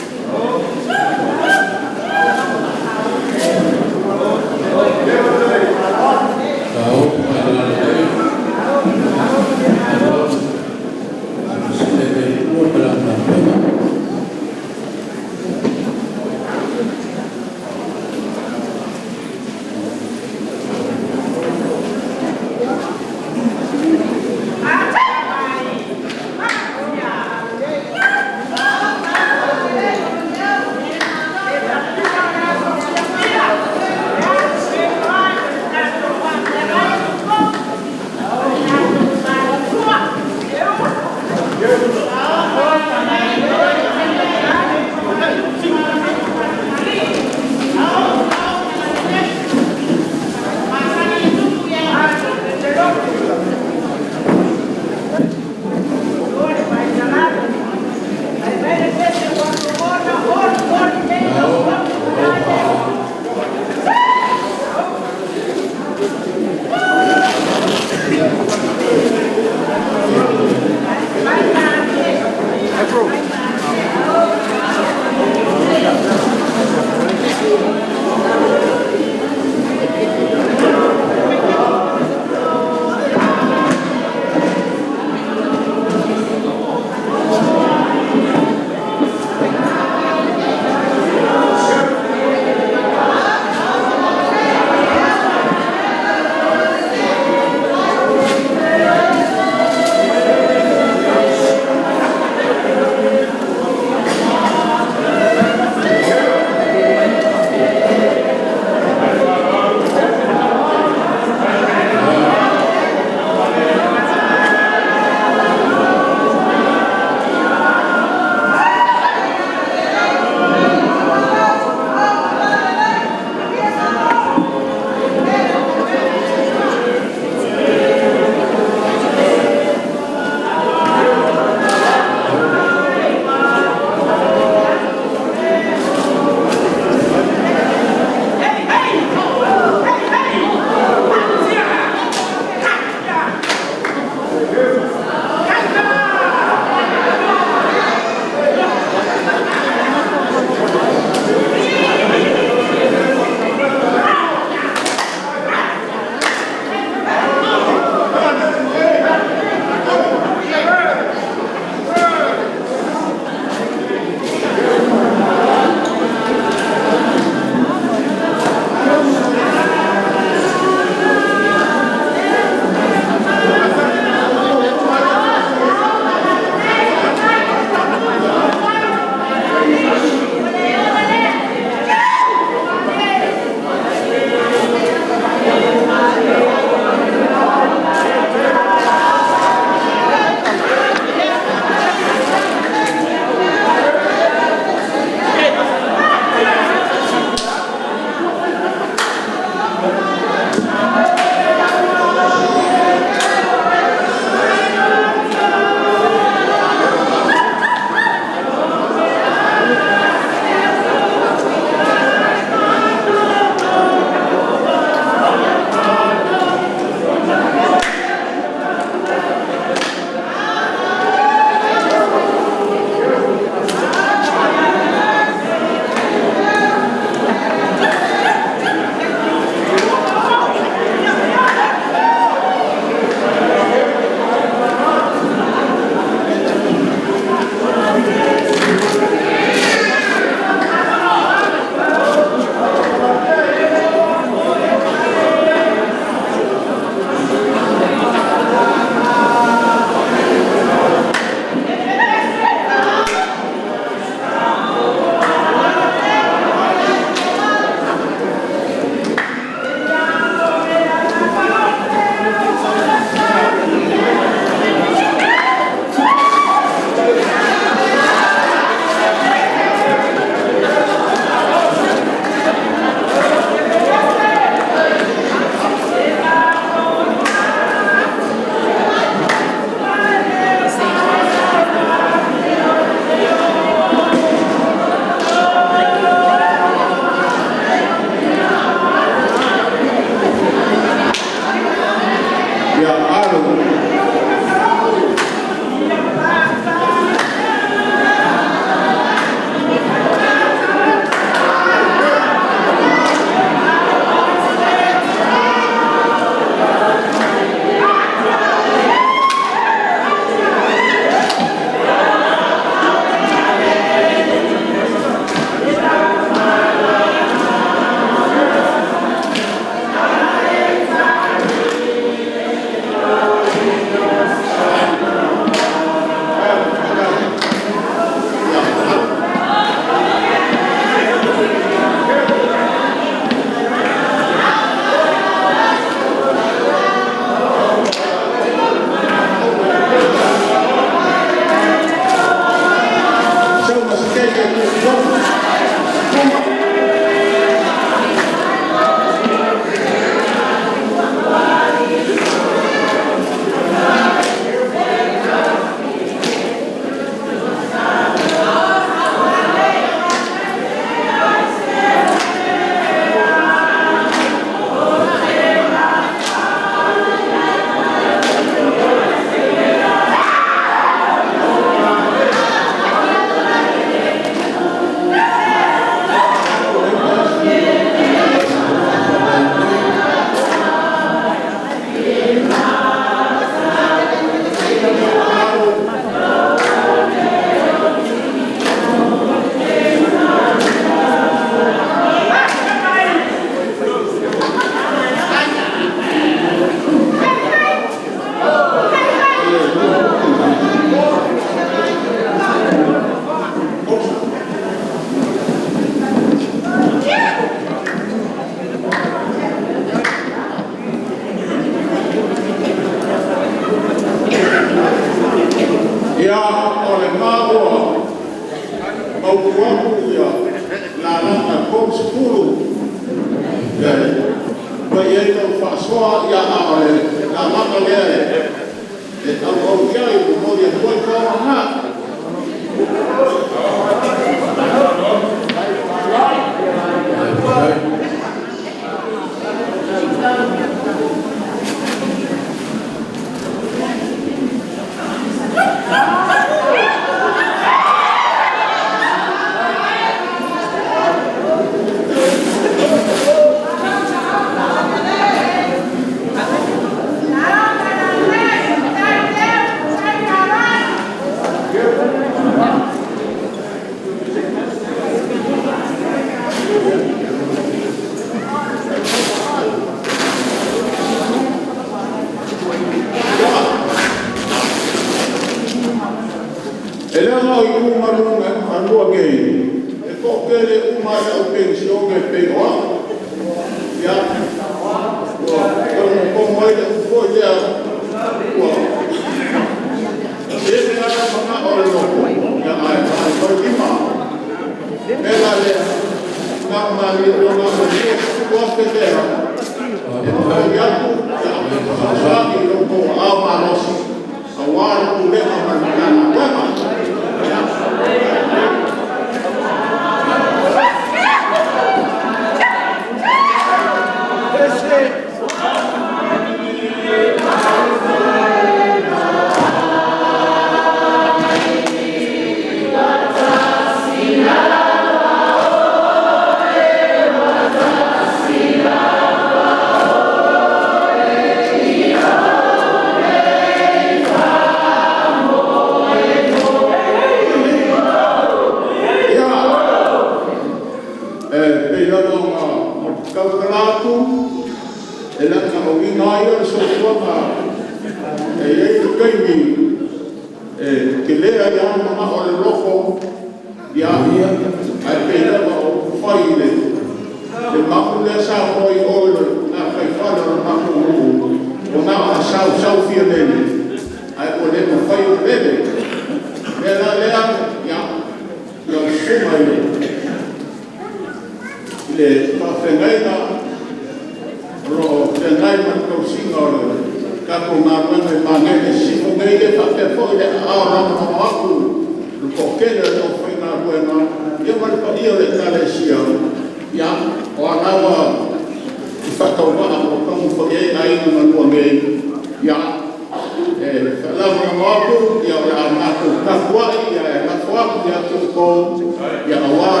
Lagolago atu, ia o le a matou tapuai, ia e lafo atu ia te outou, ia aua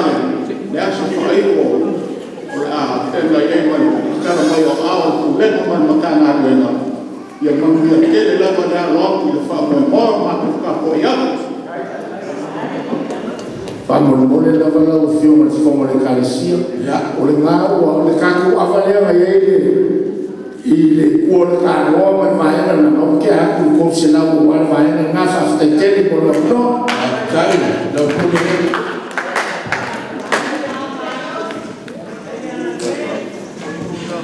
le aso faaiu o le a feagai ai ma le tatala mai o aao o le Pulega ma le Matagaluega. Ia manuia tele lava le alo atu i le faamoemoe o matou tapuai atu. Faamolemole lava lau Afioga i le Fofoga o le Ekalesia, o lena ua, o le tatou ava lea na i ai i le tua o le tanoa ma le vaega lena, a ua tea atu le 300 aua le vaega lena. Faafetai tele mo le avanoa.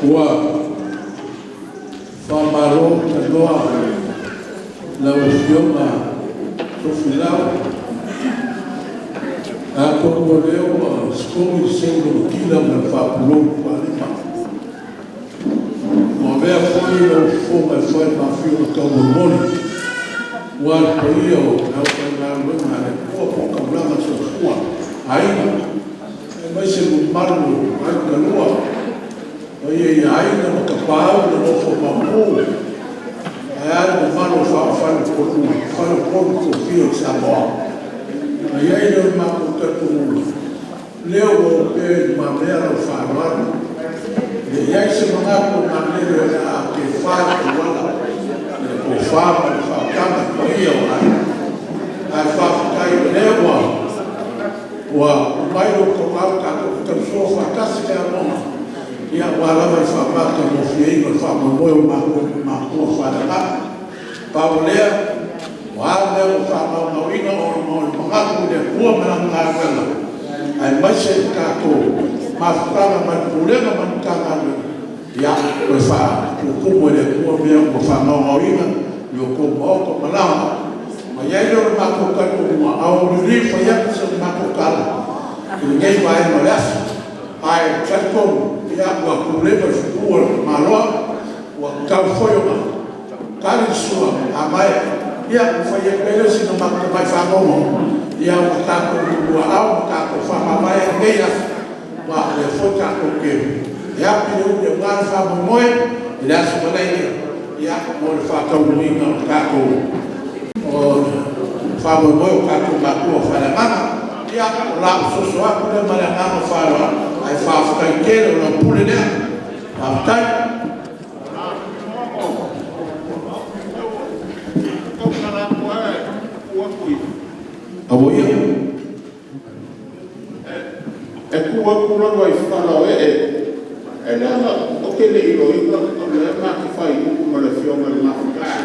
Ua faamalo tanoa lau Afioga Tofilau. Atonu o lea ua sikogi le seu o le tila ma le faapulou i tualima. Ua avea foi lou fofoga e fai ma afioga taumolimoli aua le paia o le aufaigaluega a le Atua po o taulaga soifua, aiga, aemaise le mamalu o aiga lua, paia i Aiga ma Tapaau na nofo maopu, ae a le mamalu o faleupolu tofia i Samoa. Ona i ai lea o le matou talitonuga, o lea ua opea i lumamea lau faaaloalo. E le i i ai se manatu o Magele o le a tefa i tauala le tofa ma le faautaga i paia o aiga. Ae faafetai o lea ua aumai lo outou tatou te tausoa faatasi le amoga aua lava le faamatagofieina o le faamoemoe o matou ma matua faaleagaga. Pau o lea, o a mea ua faamaumauina ona o le manatu i le Atua ma Lana galuega, aemaise le tatou mafutaga ma le Pulega ma le Matagaluega, ia toe faatutumu e le Atua mea ua faamaumauina i o outou maota ma laga. Ona i ai lea o le matou talitonuga, a o mulimuli fai atu se matou tala i lenei vaega o le aso. Ae talitonu ua tuleva i fetu o le tamaloa, ua tatau foi ona tali le sua. A maea ona fai atu ai lea o sina matou tamai faamaumauga, ua tatou uluaao ma tatou faamavae i lenei aso, aua o lea foi tatou te api le uli aua le faamoemoe i le aso Faraile mo le faataunuuina o le tatou faamoemoe o tatou matua faaleagaga. Ia, o lau soso atu lea ma le agaga faaaloalo, ae faafetai tele, o lau pule lea. Faafetai. Auoi. E tu atu lava i Faleoee, e leaga ou te le i iloaina o lea ma te faiupu ma le Afioga i le Gafatasi.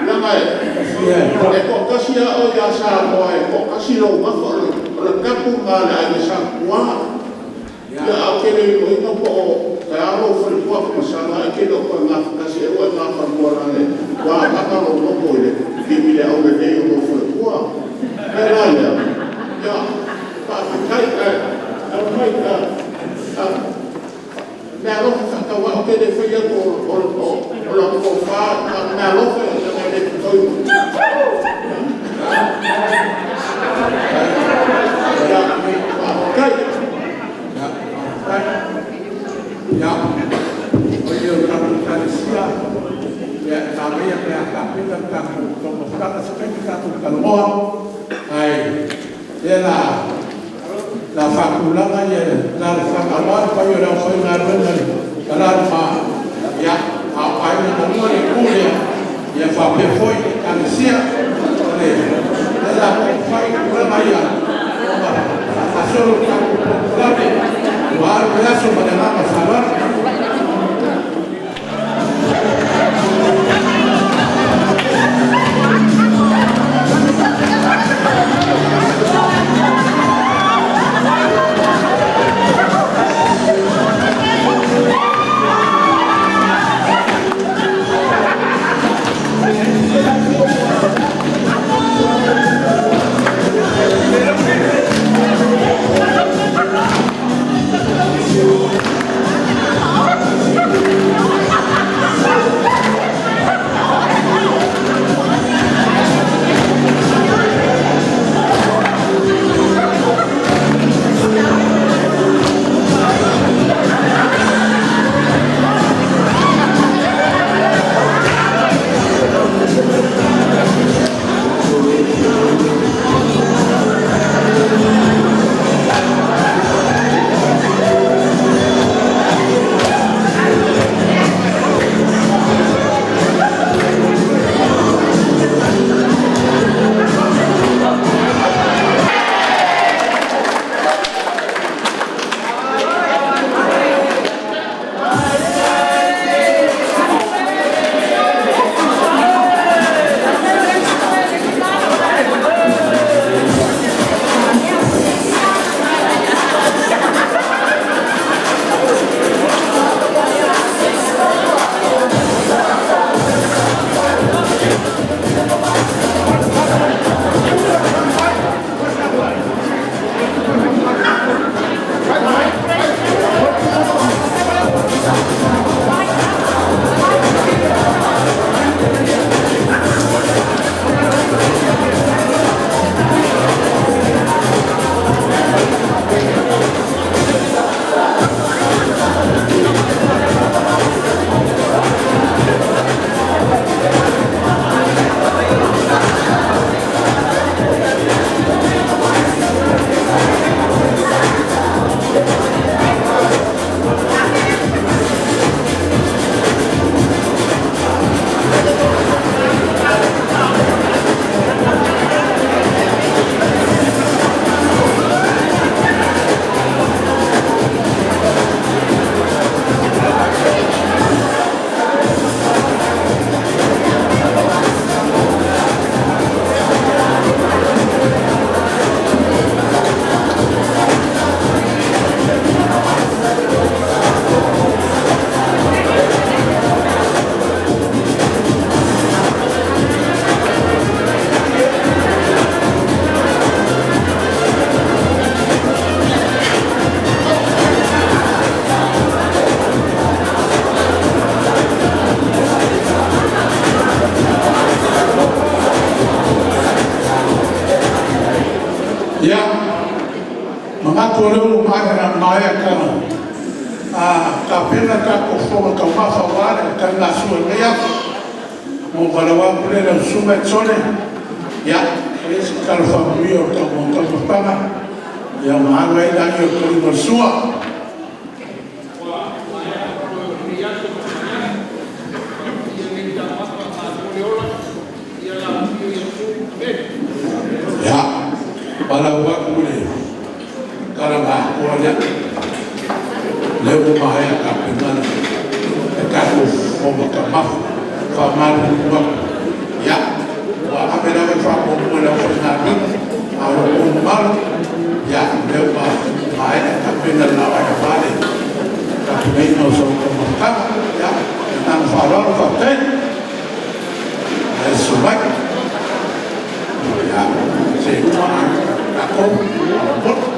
Leaga e toatasi lava oe ia Samoa e toatasi lou gafa, o le tapu lena a le Aiga Sa Tupua. Ia ae ou te le iloaina po o a lou faletua Afamasaga e te le o toe gafatasi ea ua e gafalua leaga ua agaga lou loto i le taimi i le aulelei o lou faletua. O le mea la lea, ia, faafetai ae aumai meaalofa faatauavaa. Ou te le fai atu o lau tofa a o meaalofa leaga e le fetaui ma… Ia, faafetai. Ia, le paia o le tatou Ekalesia, e manaia pe a tapena le tatou taumafataga se taimi tatou talanoa, ae o lea o le a faatulaga alafana aua le paia o le aufaigaluega i le Falealuma, a o Aiga na Lua i le itu lea, faapea foi le Ekalesia. O lea o le a taumafai tulaga ia ona faagasolo le tatou polokalame. Ua alu le aso ma le agaga faaaloalo. manatu o lea ua maea ona tapena le tatou fofoga taumafa aua le taligasua i lenei aso. Ona ou valaau atu lea i lau Susuga Etisone, fai se tatalo faamanuia i le taumafataga ona alo ai lea o le taliga o le sua. Ia, valaau atu i le tala na atoa lea, o lea ua maea tapena le tatou fofoga taumafa. E faamalulu atu, ia, ua ave lava le faamuamua i le aufaigaluega, a o lo outou mamalu, o lea ua maea tapena e le Laau Aivava le tapenaina o sau taumafataga. Ma le agaga faaaloalo, faafetai. Le susu mai. Ia, se i uma tatou faamolemole.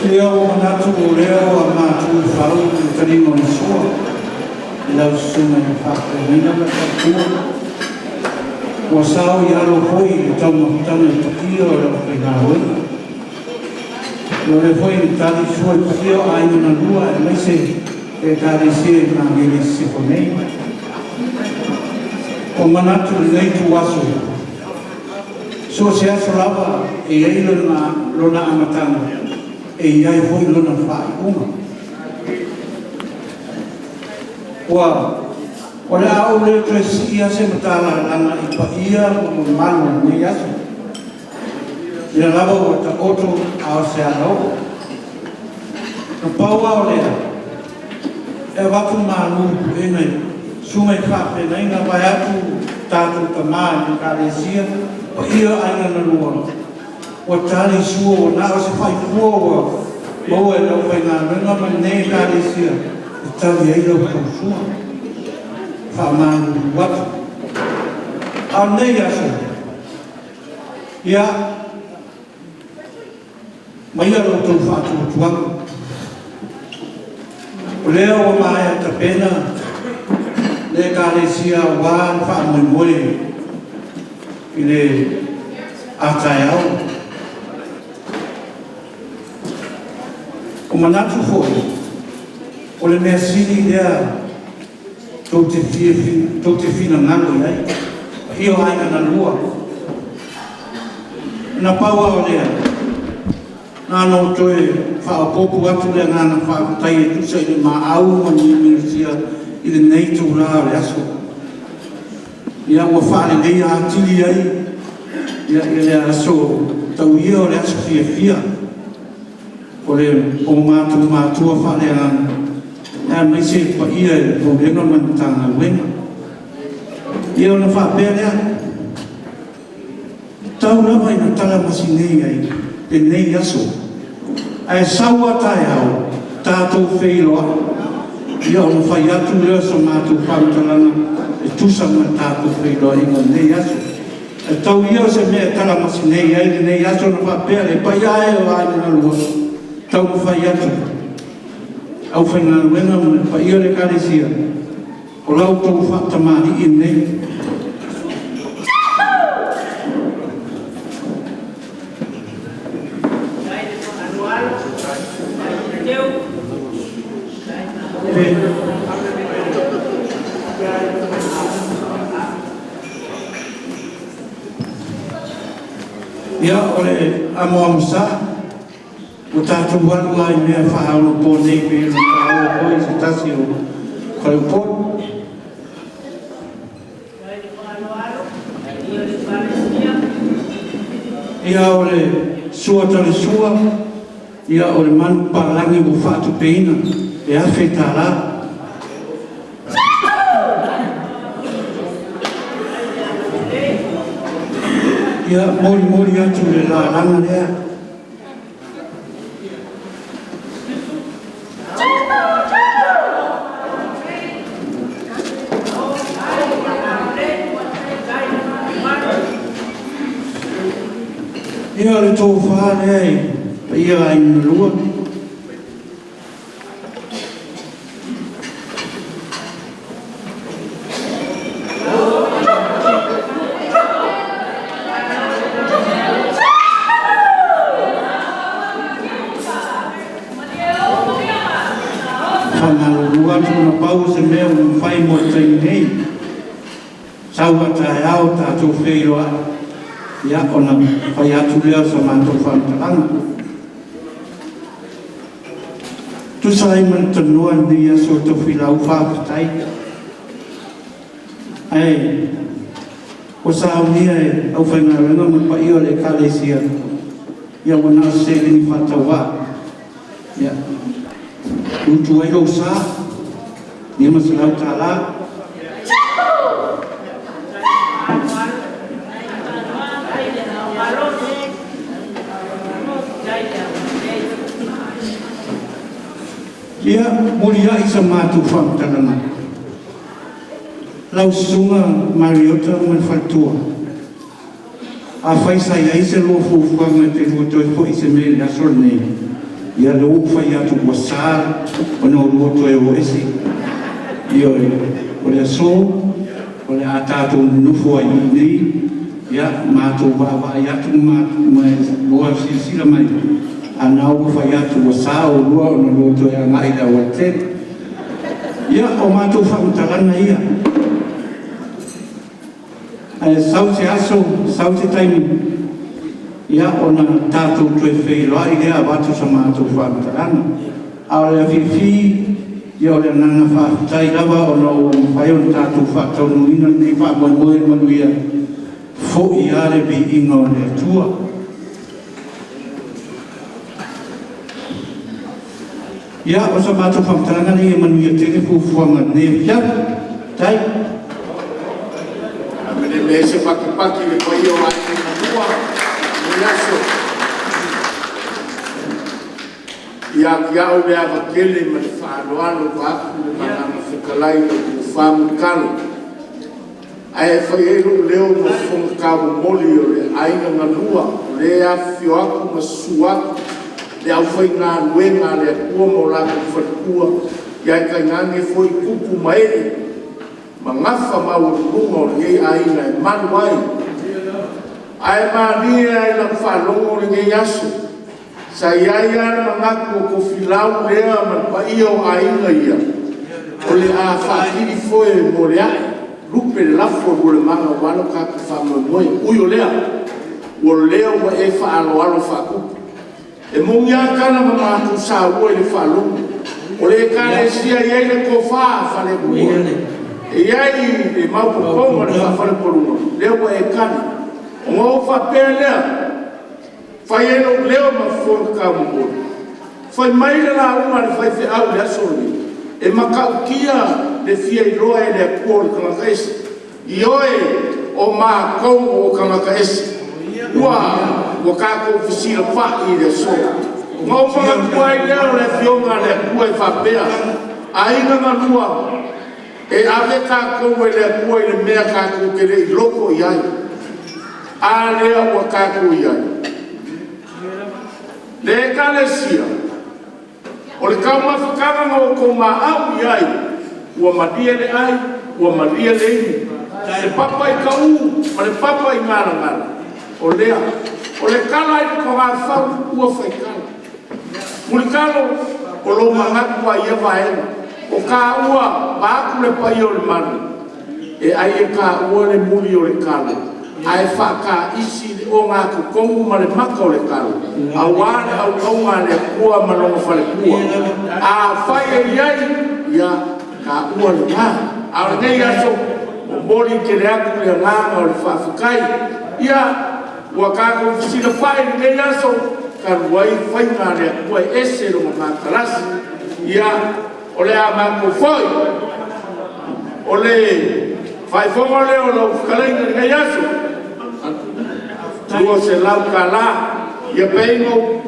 Ia ua manatu o lea ua matu i fau le taliga o le sua i lau susuga i le faafeagaiga ma le faletua. Ua sao i alo foi le taumafataga i paia o le aufaigaluega. Ia o lea foi na tali sua i paia o aiga na lua aemaise le Ekalesia i Magele i Sisifo nei. Ua manatu i lenei ituaso, so o se aso lava e i ai lona amataga, e i ai foi lona faaiuga. Ua o le a ou le toe siia se matalalaga i paia ma mamalu o lenei aso. Lea lava ua taoto a o se alaoo. Na pau lava o lea, e avatu malu i puega i susuga i faafeagaiga vaeatu tatou tama i le Ekalesia, paia o aiga na lua, ua tali sua ua na o se faifua ua maua e le aufaigaluega ma lenei Ekalesia e tali ai la outou sua. Faamalulu atu. A o lenei aso, ia, maia lo outou faatuatuaga. O lea ua maea tapena le Ekalesia aua le faamoemoe i le a taeao. O manatu foi, o le mea sili lea tou te fia tou te finagalo i ai, paia o aiga na lua. Na pau lava o lea, na ona ou toe faaopoopo atu le agaga faafetai e tusa i le maau ma le minosia i lenei itulā o le aso. Ia ua faaleleia atili ai ia le aso tauia o le aso fiafia o le o matou matua faaleagaga aemaise le paia i le Pulega ma le Matagaluega. Ia ona faapea lea, tau lava ina talamasi nei ai lenei aso, ae sau a taeao tatou feiloai, ia ona fai atu lea o sa matou faamatalaga e tusa ma le tatou feiloaiga o lenei aso. Ae tau ia o se mea e talamasi nei ai lenei aso ona faapea lea, paia e o aiga na lua, taumafai atu aufaigaluega ma le paia o le Ekalesia, o la outou faatamalii lenei. Ia, o le amoamosa ua tatou alu lava i mea faaonaponei pei ona taua foi e se tasi o faleupolu. Ia, o le sua talisua, ia o le manu palagi ua faatupeina e $1,000. Ia, molimoli atu le lalaga lea. Ia, o le tofa lea i paia aiga na lua. Faamalulu atu ona pau o se mea ua mafai mo le taimi nei. Sau a taeao tatou feiloai, ia ona fai atu lea o sa matou faamatalaga. Tusa ai ma le tanoa i lenei aso o Tofilau, faafetai. Ae ua saunia e aufaigaluega ma le paia o le Ekalesia, ia ua na o se seleni faatauvaa. Ia, tutu ai lou sa, $500. Ia muliai sa matou faamatalaga. Lau Susuga Mariota ma le faletua, afai sa i ai se lua fuafuaga e te lua toe foi i se mea i le aso lenei, Ia lea ua ou fai atu ua sa ona oulua toe o ese. Ioe, o le aso o le a tatou nonofo ai i inei, ia matou vaavaai atu ma lua silasila mai, a na ua fai atu ua sa oulua ona lua toe agai i le aualatele. Ia, o matou faamatalaga ia. Ae sau se aso, sau se taimi, ia ona tatou toe feiloai lea avatu sa matou faamatalaga. A o le afifi, ia o le agaga faafetai lava ona ua mafai ona tatou faataunuuina lenei faamoemoe manuia, fo'i lava le viiga o le Atua. Ia, o sa matou faamatalaga lea, ia manuia tele fuafuaga i lenei afiafi. Tai. Amene me se paki paki le paia o aiga manua i aso. Ia ki au le avakele ma le faaaloalo vaeatu le magaga fetalai o tufamu kalo. Ae fai ai lou leo ma fofoga taumomoli o le aiga galua, o le afifio atu ma susu atu le aufaigaluega a le Atua ma o latou faletua, ia ae tainane foi tupu ma ee ma gafa maualuluga o lenei aiga e malu ai. Ae malie lava i lau faalogo lenei aso, sa i ai lava le manatu o tofilau lea ma le paia o aiga ia, o le a faatili foe mo le ae, lupe le lafo i Lualemaga aua lo tatou faamoemoe. Ui o lea, ua lea ua e faaaloalo faatupu. E moni lava tala na matou saua i le faalogo, o le Ekalesia e i ai le tofa faale-Atua, e i ai le maopoopoga o le faafalepoluga, lea ua e tali. Ona ou faapea lea, fai ai lou leo ma fofoga taumomoli, fai mai le lauga a le faifeau i le aso lenei, e matautia le fia iloa e le Atua o le tagata ese. Ioe, o matou o tagata ese. Ua tatou fesilafai i le aso. Ona ou manatua ai lea o le Afioga a le Atua e faapea, aiga galua, e ave tatou e le Atua i le mea tatou te le i loto i ai. A lea ua tatou i ai. Le Ekalesia, o le taumafataga na outou maau i ai, ua malie le ai, ua malie le inu. Le papa i ka'u ma le papa i galagala, o lea. O le tala i le togafau ua faitala. Mulitalo, o lou manatu lava i ia vaega. O taua, vaeatu le paia o le malu, e ai e taua le muli o le talo, ae faataisi le ogatotonu ma le mata o le talo, aua le auauga a le Atua ma lona falepua. Afai e i ai, ia taua lena. A o lenei aso, momoli tele atu le agaga o le faafetai. Ia, ua tatou fesilafai i lenei aso, talu ai faiga a le Atua e ese lona matalasi. Ia, o le a matou foi. O le faaifoga lea o lau fetalaiga i lenei aso, $200, ia pei ona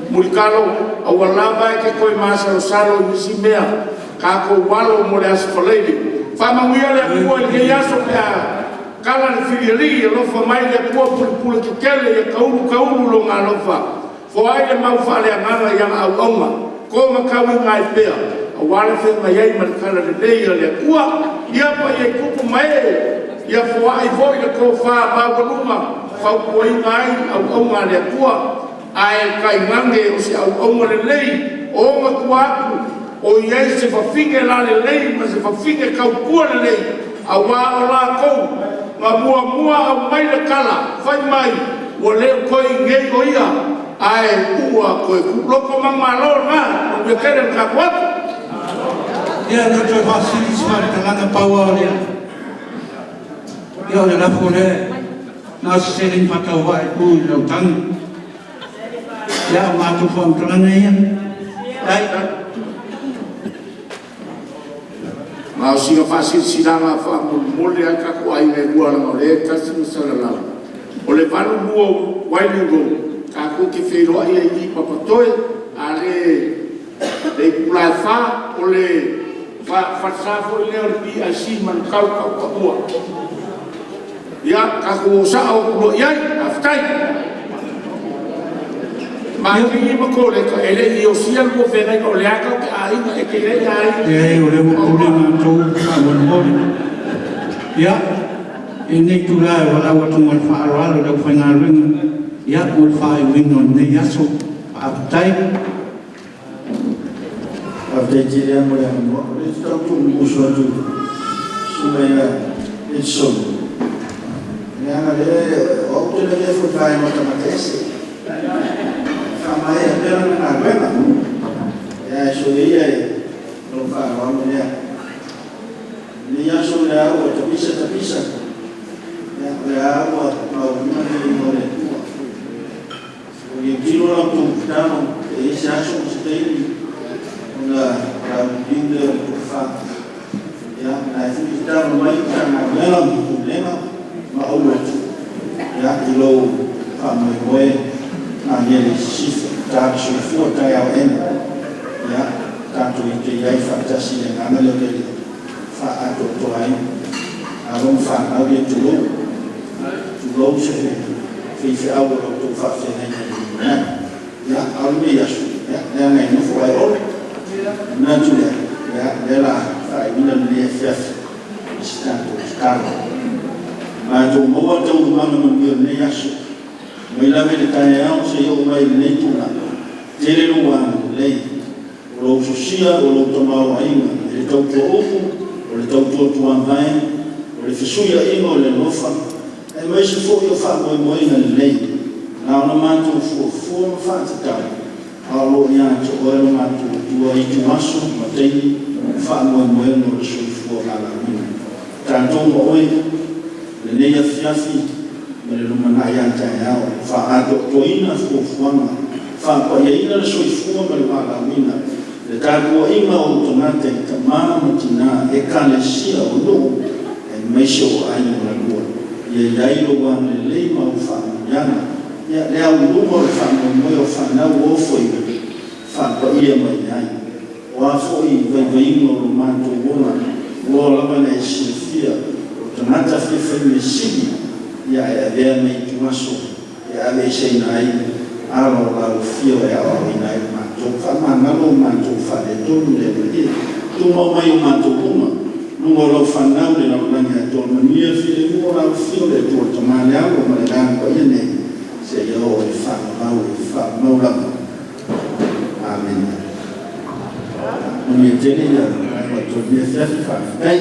Mulitalo, aua lava e te toe masalosalo i nisi mea, tatou alo mo le Aso Faraile. Faamanuia le Atua i lenei aso pe a tala le filialii, alofa mai le Atua pulepule tetele, ia taulu taulu lona alofa. Foai le mau faaleagaga i ana auauna, to matauina ai pea, aua le feagai ai ma le talalelei a le Atua. Ia paia i tupu ma ee, ia foai foi le tofa maualuga, fautuaina ai auauna a le Atua, ae tainane o se auauna lelei o ona tua atu, o i ai se fafine lalelei ma se fafine tautua lelei, aua o latou na muamua aumai le tala, fai mai, ua le o toe i inei o ia, ae ua toe tuuloto manumalo lena, manuia tele le tatou atu. Ia, na toe faasili se faamatalaga pau lava o lea. Ia, o le lafo lea, na o se seleni faatauvaa e tu i lau tagi. Ia, o matou faamatalaga ia. Tai. Ma o sina faasilasilaga faamolemole lava tatou aiga e lua leaga o lea e tasi ma salalau. O le 82 Waileu Road, tatou te feiloai ai i Papatoe, a le le itula e 4, o le falesa foi lea o le PIC Manukau Tautaua. Ia, tatou o sao atu loa i ai. Faafetai. Makini ma koleka e le i osia le feagaiga o le a tatou te aiga e te le aiga. Leai, o lea ua pule matou faamolemole. Ia, i lenei itula e valaau atu ma le faaaloalo i le aufaigaluega, ia, mo le faaiuina o lenei aso. Faafetai. Faafetai tele lava mo le avanoa. O lea ou te tau tuumumusu atu i le susuga ia Edison, leaga o lea o au ou te lavea foi i le vaega o tagata ese. E faamaea pea lana galuega. Ae soia ia i lou faaaloalo lea. I lenei aso o lea ua tapisa tapisa, ia o lea ua maualuga le viiga o le Atua. Ua tilotilo la outou tatalo pe i ai se aso ma se taimi ona lauliliu lea o le tofa. Ia, o lena foi e tatalo mai le Matagaluega ma Pulega ma aulo atu ia, i lou faamoemoe Magele i Sisifo. Ta le soifua taeao ena, ia, tatou ite i ai faatasi i le agaga lea o le Alii faaatoatoa ai alo ma fanau ia, tulou, tulou se faifeau o la outou faafeagaiga i le lumanai. Ia, a o lenei aso, ia, leaga e nofo ae olo. Manatu lea, ia, lea la faaiuina lenei afiafi i se tatou tatalo. Matou maua taualumaga manuia o lenei aso, mai lava i le taeao seia oo mai i lenei tulaga, tele lou agalelei, o lou sosia o lou tamaoaiga i le tautua upu, o le tautua tuavae, o le fesuiaiga o le alofa, aemaise foi o faamoemoega lelei, na ona matou fuafua ma faatatau, a o lo o ia te Oe lo matou Atua ituaso ma taimi ma faamoemoega o le soifua valaauina. Tatou ma Oe, lenei afiafi ma le lumanai a taeao, faaatoatoaina fuafuaga, faapaiaina le soifua ma le valaauina, le tapuaiga o ou tagata i tama ma tina, ekalesia o nuu, aemaise o aiga galue. Ia i ai lou agalelei ma au faamanuiaga. Ia, le au i luma o le faamoemoe o fanau ua ofoina, faapaia mai ai. O a foi vaivaiga o lo matou ola, ua oo lava ina e silafia, o tagata fia fai mea sili, ia ae avea ma ituaso e aveeseina ai ala o lau afio e aoaoina ai matou. Faamagalo o matou faaletonu le Alii, tumau mai o matou luga, luga o lau fanau le lalolagi atoa, manuia le filemu o lau afio le Atua le Tama le Alo ma le Agaga Paia nei, seia oo i le faavavau e faamau lava. Amene. Manuia tele ia matou lenei afiafi, faafetai.